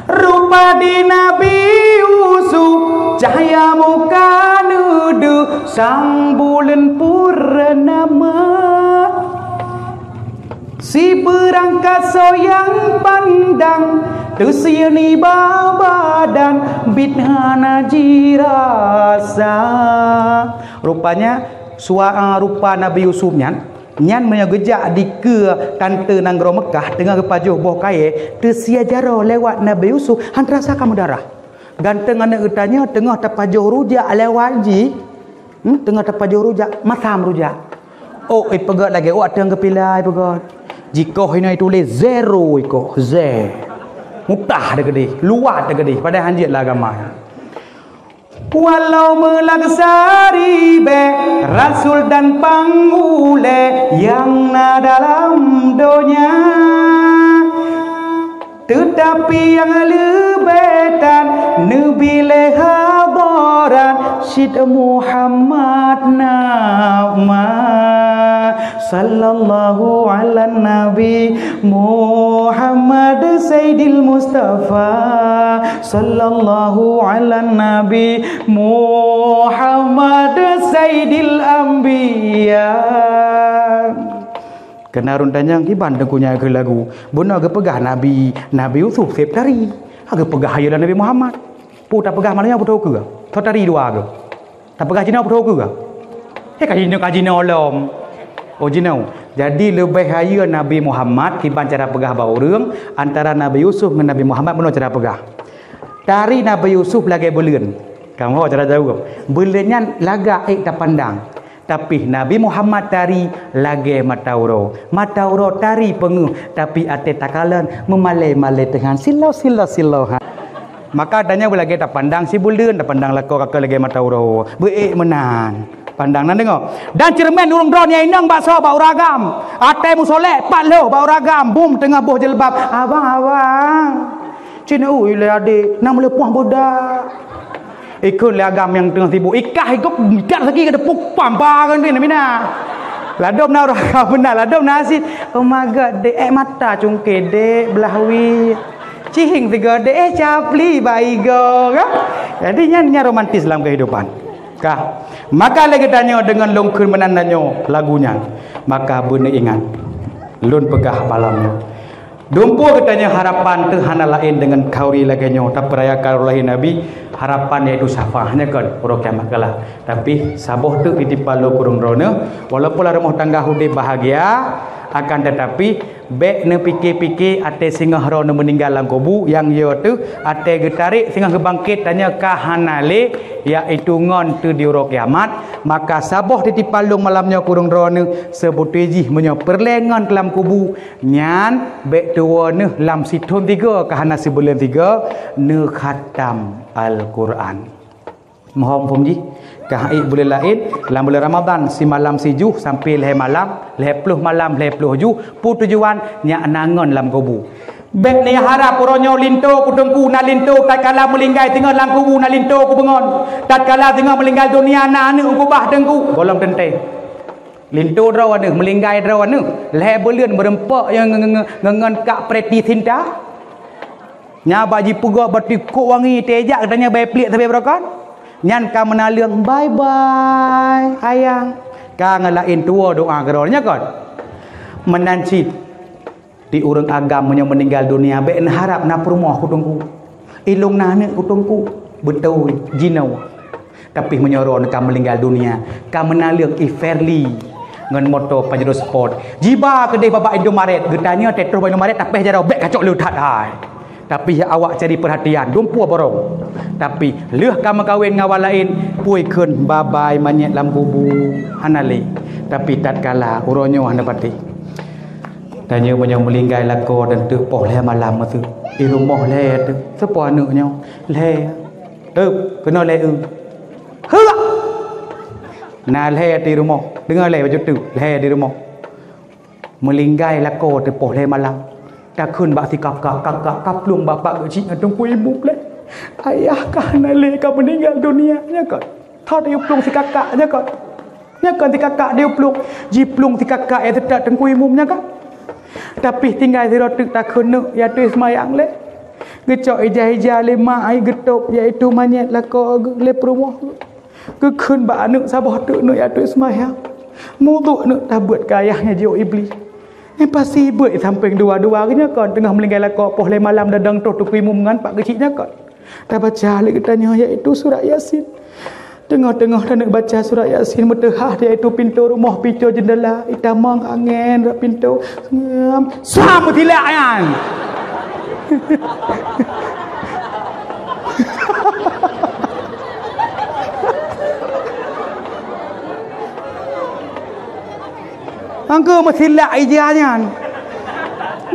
Rupa di Nabi Yusuf, cahya muka neudeuh sang buleuen purnama. Sibeurangkat soyang pandang, teusie nibak badan, bit hana jirasa. Rupanya, sua-, rupa Nabi Yusuf nyan, nyan meunyoe geujak dikeue tante nanggroe Meukah teungoh geupajoh boh kayée, teusia jaroe lewat Nabi Yusuf, han teurasa ka meudarah. Ganteng aneuëk geutanyoe teungoh tapajoh rujak lewat jih, hmm, teungoh tapajoh rujak, masam rujak. Oh, ipeugét lagée, oh, ateueng geupilai ipeugét. Jikoh inoe ituléh zero ikoh, ze. Mutah deukeudeh, luwat deukeudeh, padahai han jeuet lam agama. Walau meulaksari bée rasul dan pangulée nyang na dalam donya, teutapi nyang leubeh that neubi lé hadharat cit Muhammad nama. Sallallahu ala Nabi Muhammad Sayyidil Mustafa. Sallallahu ala Nabi Muhammad Sayyidil Anbiya. Keunan ureuëng tanyong kiban teungku nyan keu lagu. Beuna geupeugah Nabi, Nabi Yusuf seb tari. Ha geupeugah ayeue Nabi Muhammad. Peue tapeugah malam nyoe beutôi keu? Tho tari dua keu? Tapeugah jinoe beutôi keu? Eh, ka jinoe, ka jinoe lom. Oh, jinoe. Jadi, leubeh hayeue Nabi Muhammad kiban cara peugah bak ureuëng, antara Nabi Yusuf ngon Nabi Muhammad bunoe cara peugah. Tari Nabi Yusuf lagée buleuen. Kamoe cara jaweueb. Buleuen nyan lagak ék tapandang. Tapi Nabi Muhammad tari lagée mata uroe. Mata uroe tari peungeuh, tapi até takalon meumalée-malée teuhan silau-silau-silau, ha. Maka tanyoe beulagée tapandang si buleuen, tapandang lakoe ka lagée mata uroe. Beuék meunan. Pandang nan deungoe. Dan ceureumen ureuëng droe nyang inong bak soe bak ureuëng agam. Até musolek pat lheueh bak ureuëng agam, bum teungoh boh jeulbab. Abang, abang. Cit ui lé adék, na meuleupah beudak. Ikheun lé agam nyang teungoh sibuk. Ikah ikot midat lagi ka teupuk pam ba kan tu na mina. Ladom na ureuëng agam beuna, ladom na asin. Oh my God, dek, eh, mata cungké, dek, blah wie. Cihing tiga dek, eh, capli bak igoe, kan? Jadi, nyan, nyan romantis lam kehidupan. Kah? Maka lé geutanyoe deungon lôn kheun meunan tanyoe lagu nyan. Maka beuneuingat. Lôn peugah malam nyoe. Dumpeue geutanyoe harapan teuh hana laén deungon khauri lagée nyoe tapeurayakan uroe lahé Nabi, harapan yaitu syafaat nyoe kon uroe kiamat kelak. Tapi saboh teuk titipan lôn keu ureuëng droeneuh, walaupun lam rumoh tangga udeb bahagia, akan tetapi bék neupike-pike até singoh droeneuh meuninggai lam kubu, nyang yo teuh até geutarek singoh geubangket tanyoe ka hana lé, yaitu ngon teuh di uroe kiamat. Maka saboh titipan lôn malam nyoe keu ureuëng droeneuh, seubutui jih meunyoe peureulée ngon keu lam kubu, nyan bék tuwoe neuh lam sithon tiga ka hana sibuleuen tiga neukhatam Al-Quran. Mohom phom jih, ka hai buleuen laén, lam buleuen Ramadhan, simalam sijuh sampai lhée malam, lhée ploh malam, lhée ploh juh, peue tujuan nyak na ngon lam kubu. Bék neuharap uroe nyoe linto keu teungku, na linto tatkala meulinggai teungoh lam kubu na linto keu beungon. Tatkala teungoh meulinggai dunia na aneuëk keubah teungku, gohlom teuntée. Linto droe neuh, meulinggai droe neuh, lhée buleuen meureumpok nyang nge-, nge-, nge-, ngon kak Preity Zinta. Nya bak jipeugah bak tikok wangi teuh jak geutanyoe bai pliek sabe beurokon. Nyan ka meunaleueng bye bye ayang. Ka ngeulaén tuwoe doa keudroe nyoe kon. Meunan cit di ureuëng agam meunyoe meuninggal dunia bék neuharap na peurumoh keu teungku. Ilong na aneuëk keu teungku. Beutôi jinoe. Tapi meunyoe droeneuh ka meuninggal dunia, ka meunaleueng i Fairly ngon moto Pajero Sport. Jiba keudeh babah Indomaret, geutanyoe teutroh bak Indomaret tapéh jaroe bék kacok le that hai. Tapi ya awak cari perhatian, dumpeue borong. Tapi lheueh ka meukawen ngon awak laén, pui kheun babai manyét lam kubu hana lé. Tapi tatkala uroe nyoe hana patéh. Tanyoe meunyoe meulinggai lakoe dan teuk poh lhée malam meuteuk. Di rumoh lhée teuk. Soe po aneuëk nyoe? Lhée. Teup, keunoe lhée eu. Heuak! Na lhée di rumoh. Deungoe lé bacut teuk, lhée di rumoh. Meulinggai lakoe teuh poh lhée malam. Takheun bak si kakak, kakak, kaplueng bapak geuchik ngon Teungku Imum lé. Ayah ka hana lé ka meuninggal dunia, nyoe kon. Tho tayue plueng si kakak, nyoe kon. Nyoe kon si kakak tayue plueng. Jiplueng si kakak ya teutab Teungku Imum, nyoe kon. Tapi tinggai sidroe teuk takheun neuk ya teuh seumayang lé. Geucok ija-ija lé mak ai geutôb, yaitu manyét lakoe geuh lé peurumoh geuh. Geukheun bak aneuëk saboh teuk neuk ya teuh seumayang. Muduek neuk tabeuet keu ayah nyan jiôh Iblih. Nyan pasti beuet sampéng dua-dua geuh nyoe kon teungoh meulinggai lakoe poh lhée malam dadang troh Teungku Imum ngon pak geuchik nyoe kon. Tabaca lé geutanyoe yaitu surat Yasin. Teungoh-teungoh taneuk baca surat Yasin, meuteuhah di ateueh pintoe rumoh, picoe jeundela, itamong angén rot pintoe. Ngam, swam meutilak nyan. Angkeu meusilak ija nyan.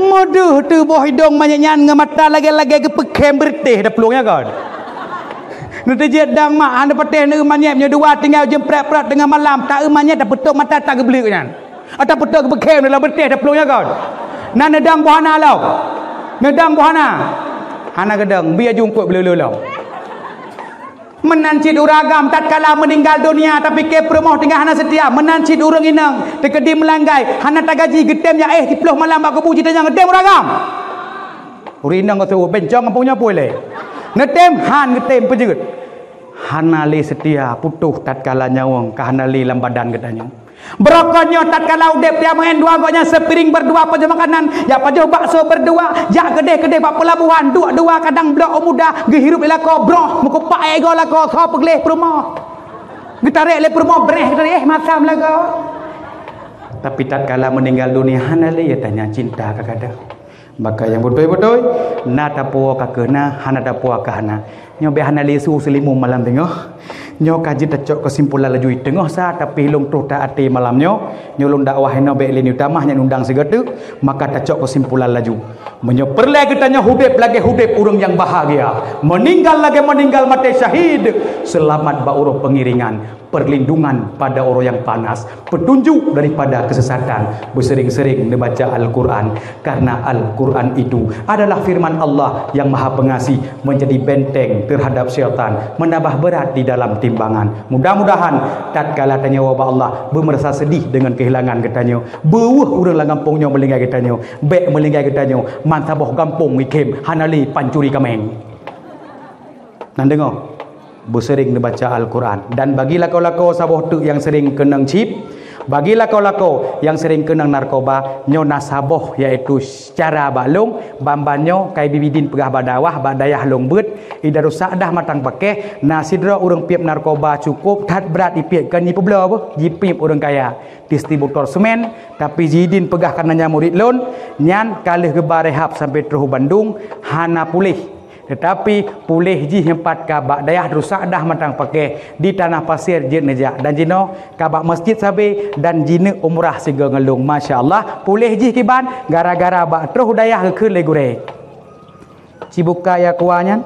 Meudeuh teuboh idong manyét nyan ngon mata lagée-lagée geupeukhém beureutéh taplueng nyan kon. Neuteujeuet dang mak hana patéh neu manyét nyoe dua tinggai ujeuen prek-prek teungoh malam, ta-eu manyét tapeutok mata tageubleuk nyan. Atawa peutok geupeukhém dalam beureutéh taplueng nyan kon. Na neudang boh hana lom. Neudang boh hana. Hana geudong, bi aju eungkôt beuleu-leu lom. Meunan cit ureuëng agam tatkala meuninggal dunia, tapike peurumoh tinggai hana seutia. Meunan cit ureuëng inong teukeudi meulanggai, hana tagaji, geutem jak éh siploh malam bak kubu jitanyong, "Neutem ureuëng agam?" Ureuëng inong geuseuôt, "Bencong gampông nyoe peue lé?" "Neutem, han geutem peujeuet." Hana lé seutia, putôh tatkala nyawöng ka hana lé lam badan geutanyoe. Beurokon nyoe tatkala udeb tiap meu'en dua gobnyan seupiring berdua pajoh makanan, jak pajoh bakso berdua, jak keudeh-keudeh bak peulabohan, duek dua kadang blok u muda, geuhirup lé lakoe broh, meukupak ék goe lakoe, soe peugleh peurumoh. Geutarek lé peurumoh breh, geutarek, éh, masam lagoe. Tapi tatkala meuninggal dunia, hana lé tanya cinta ka gadôh. Maka nyang beutôi-beutôi, na tapuwoe ka keuh na, hana tapuwoe ka hana. Nyoe bèk hana lé su seulimong malam teungoh. Nyoe ka jeuet tacok keusimpulan laju teungoh sa, tapi lôn troh that até malam nyoe. Nyoe lôn dakwah inoe bèk lé neutamah nyan undang sigoe teuk, maka tacok keusimpulan laju. Meunyoe peureulèe geutanyoe udeb lagèe udeb ureueng nyang bahagia, meuninggal lagèe meuninggal maté syahid, seulamat bak uroe peungiringan. Perlindungan pada orang yang panas, petunjuk daripada kesesatan, beusering-sering neubaca Al-Quran, karena Al-Quran itu adalah firman Allah yang Maha Pengasih, menjadi benteng terhadap syaitan, menambah berat di dalam timbangan. Mudah-mudahan tatkala tanyoe ubak Allah, beumeurasa sedih dengan kehilangan geutanyoe, beuweuh ureueng lam gampông nyoe meulinggai geutanyoe, bèk meulinggai geutanyoe, man saboh gampông ikhem hana lé pancuri kaméng. Nan deungoe, beusering neubaca Al-Quran. Dan bagi lakoe-lakoe saboh teuk nyang sering keunong chip, bagi lakoe-lakoe nyang sering keunong narkoba, nyoe na saboh, yaitu secara bak lôn, ban-ban nyoe ka Ibi Bidin peugah bak dakwah, bak dayah lôn beuet, i Darussadah Matang Pakeh, na sidroe ureueng piep narkoba cukôp that brat ipiep, kon jipeubloe beuh, jipiep ureueng kaya, distributor semen, tapi Ibi Bidin peugah kareuna nyan murit lôn, nyan ka lheueh geuba rehab sampai troh u Bandung, hana puléh. Tetapi puléh jih nyoe pat ka bak dayah Darussadah Matang Pakeh di Tanah Pasir jeuet neujak, dan jinoe ka bak masjid sabe dan jineuk umrah sigoe ngon lôn. Masya Allah, puléh jih kiban gara-gara bak troh dayah geukheun lé gurèe. Ci buka i Aqua nyan,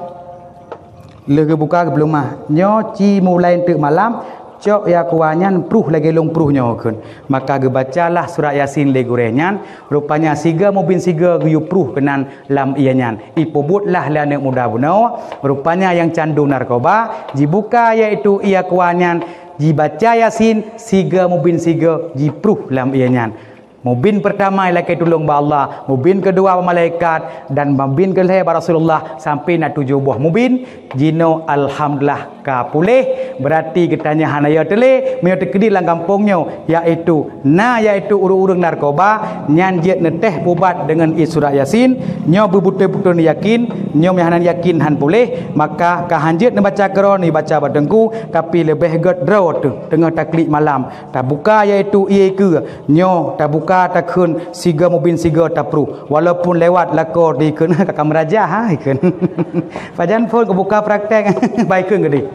lheueh geubuka geupeuleumah. Nyoe ci mulai eunteuk malam, cok i Aqua nyan pruh lagèe lôn pruh nyoe kheun. Maka geubacalah surat Yasin lé gurèe nyan, rupanya sigoe mubin sigoe geuyue pruh keunan lam ié nyan. Ipeubuet lah lé aneuk muda bunoe, rupanya nyang candu narkoba, jibuka yaitu i Aqua nyan, jibaca Yasin, sigoe mubin sigoe jipruh lam ié nyan. Mubin peurtama ilakèe tulông bak Allah, mubin keudua bak malaikat, dan mubin keulhèe bak Rasulullah, sampai na tujoh boh mubin. Jinoe alhamdulillah ka puléh, beurati geutanyoe hana yo teuh lé, meunyoe teukeudi lam gampông nyoe, yaitu na yaitu ureueng-ureueng narkoba, nyan jeuet neutéh pubat deungon i surat Yasin, nyoe beubeutôi-beutôi neuyakin, nyoe meunyoe hana neuyakin han puléh, maka ka han jeuet neubaca keudroe neubaca bak teungku, tapi leubeh gèt droe teuh teungoh taklik malam. Tabuka yaitu ié keue, nyoe tabuka takheun sigoe mubin sigoe tapruh. Walaupun lewat lakoe dikheun ka, ka meuraja ha ikheun. Pajan phon geubuka praktek baikheun geudeh.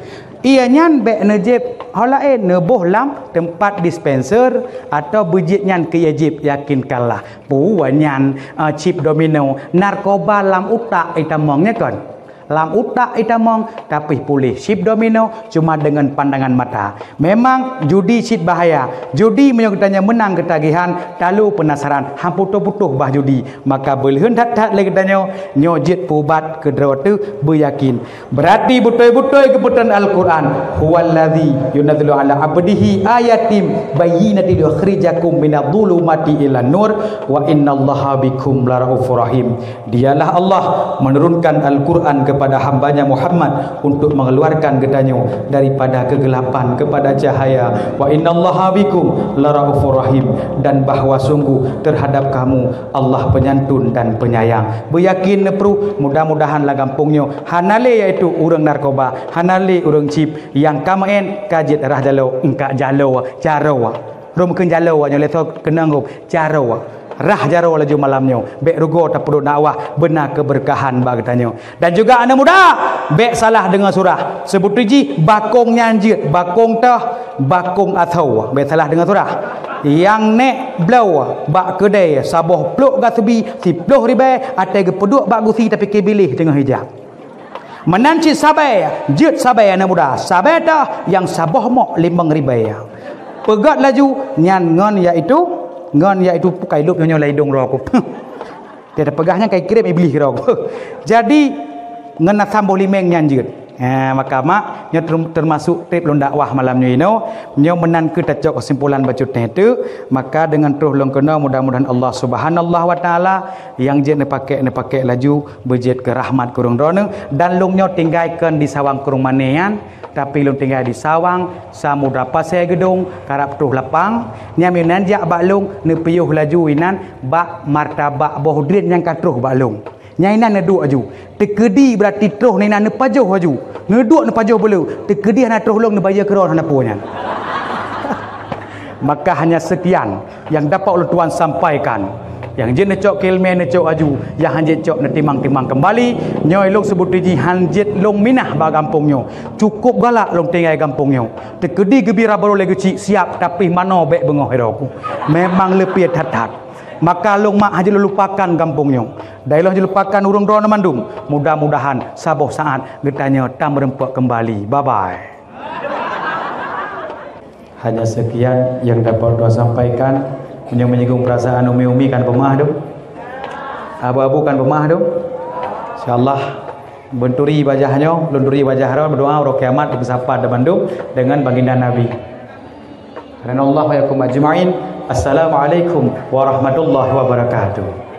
Ié nyan bèk neujieb ho laén, neuboh lam teumpat dispenser atau beujeuet nyan keu ié jieb, yakinkanlah. Peue nyan, eh, chip domino, narkoba lam utak itamong nyan kon. Lam utak itamong, tapi puléh chip domino cuma deungon pandangan mata. Memang judi cit bahaya. Judi meunyoe geutanyoe meunang keutagihan, talalu peunasaran, han putôh-putôh bah judi. Maka beulheueh that-that lé geutanyoe, nyoe jeuet peuubat keudroe teuh beuyakin. Beurati beutôi-beutôi geupeutreun Al-Quran, "Huwallazi yunazzilu ala abdihi ayatin bayyinatin liyukhrijakum minadh dhulumati ilan nur, wa innallaha bikum laraufur rahim." Dialah Allah menurunkan Al-Quran kepada hambanya Muhammad untuk mengeluarkan geutanyoe daripada kegelapan kepada cahaya. Wa innallaha bikum laraufur rahim, dan bahwa sungguh terhadap kamu Allah penyantun dan penyayang. Beuyakin neupruh, mudah-mudahan lam gampông nyoe hana lé yaitu ureuëng narkoba, hana lé ureuëng chip, nyang ka meu'en ka jeuet rhah jaloe, eungkak jaloe, jaroe. Rhom kheun jaloe nyoe lé soe keunong rhom, jaroe. Rhah jaroe laju malam nyoe, bék rugoe tapeuduek dakwah, beuna keubeurkahan bak geutanyoe. Dan juga aneuk muda, bék salah deungoe surah. Seubuti jih bakong nyan jeuet, bakong teuh, bakong asoe. Bék salah deungoe surah. Nyang nék bloe bak keudè saboh plôk gaseubi siploh ribèe, até geupeuduek bak gusi tapike biléh teungoh ija. Meunan cit sabèe, jeuet sabèe aneuk muda, sabèe teuh nyang saboh mok limong ribèe. Peugöt laju nyan ngon yaitu, ngon yaitu pukai lôb nyoe lam idong droe ku. Dia peugah nyan kai kirém iblih droe ku. Jadi ngon asam boh limeng nyan jeuet. Ha, maka mak, nyoe term-, termasuk trép lôn dakwah malam nyoe inoe. Nyoe meunan keuh tacok kesimpulan bacut teuh, maka deungon troh lôn keunoe mudah-mudahan Allah Subhanahu wa Taala nyang jeuet neupakèk, neupakèk laju beujeuet keu rahmat keu ureuëng droeneuh, dan lôn nyoe tinggai kon di Sawang Krueng Mané nyan, tapi lôn tinggai di Sawang, Samudra Pasè Geudong, karab troh lapang, nyan meunyan jak bak lôn, neupiôh laju inan bak martabak boh drien nyang ka troh bak lôn. Nyan inan neuduek laju. Teukeudi beurati troh inan neupajoh laju. Neuduek neupajoh beu le. Teukeudi hana troh lôn neubayeue keudroe hana peue nyan. Maka hanya sekian yang dapat ulôn tuan sampaikan. Nyang jeuet neucok keu ileumèe neucok laju, nyang han jeuet cok neutimang-timang keumbali. Nyoe lôn seubuti jih han jeuet lôn minah bak gampông nyoe. Cukup galak lôn tinggai gampông nyoe. Teukeudi geubira barô lé geuchik siap, tapi manoe bék beungoh droe ku. Memang leupie that-that. Maka lôn mak han jeuet lôn lupakan gampông nyoe. Dai lôn han jeuet lupakan ureuëng droeneuh mandum. Mudah-mudahan saboh saat geutanyoe tameureumpok keumbali. Bye bye. Hanya sekian yang dapat ulôn sampaikan. Meunyoe menyinggung perasaan umi-umi kan peumah tu. Abu-abu kan peumah tu. Insyaallah, lôn turi wajah nyoe, lôn turi wajah droe, meudoa uroe kiamat beusapa dan mandum dengan baginda Nabi. Hadanallahu wa iyyakum ajma'in. Assalamualaikum warahmatullahi wabarakatuh.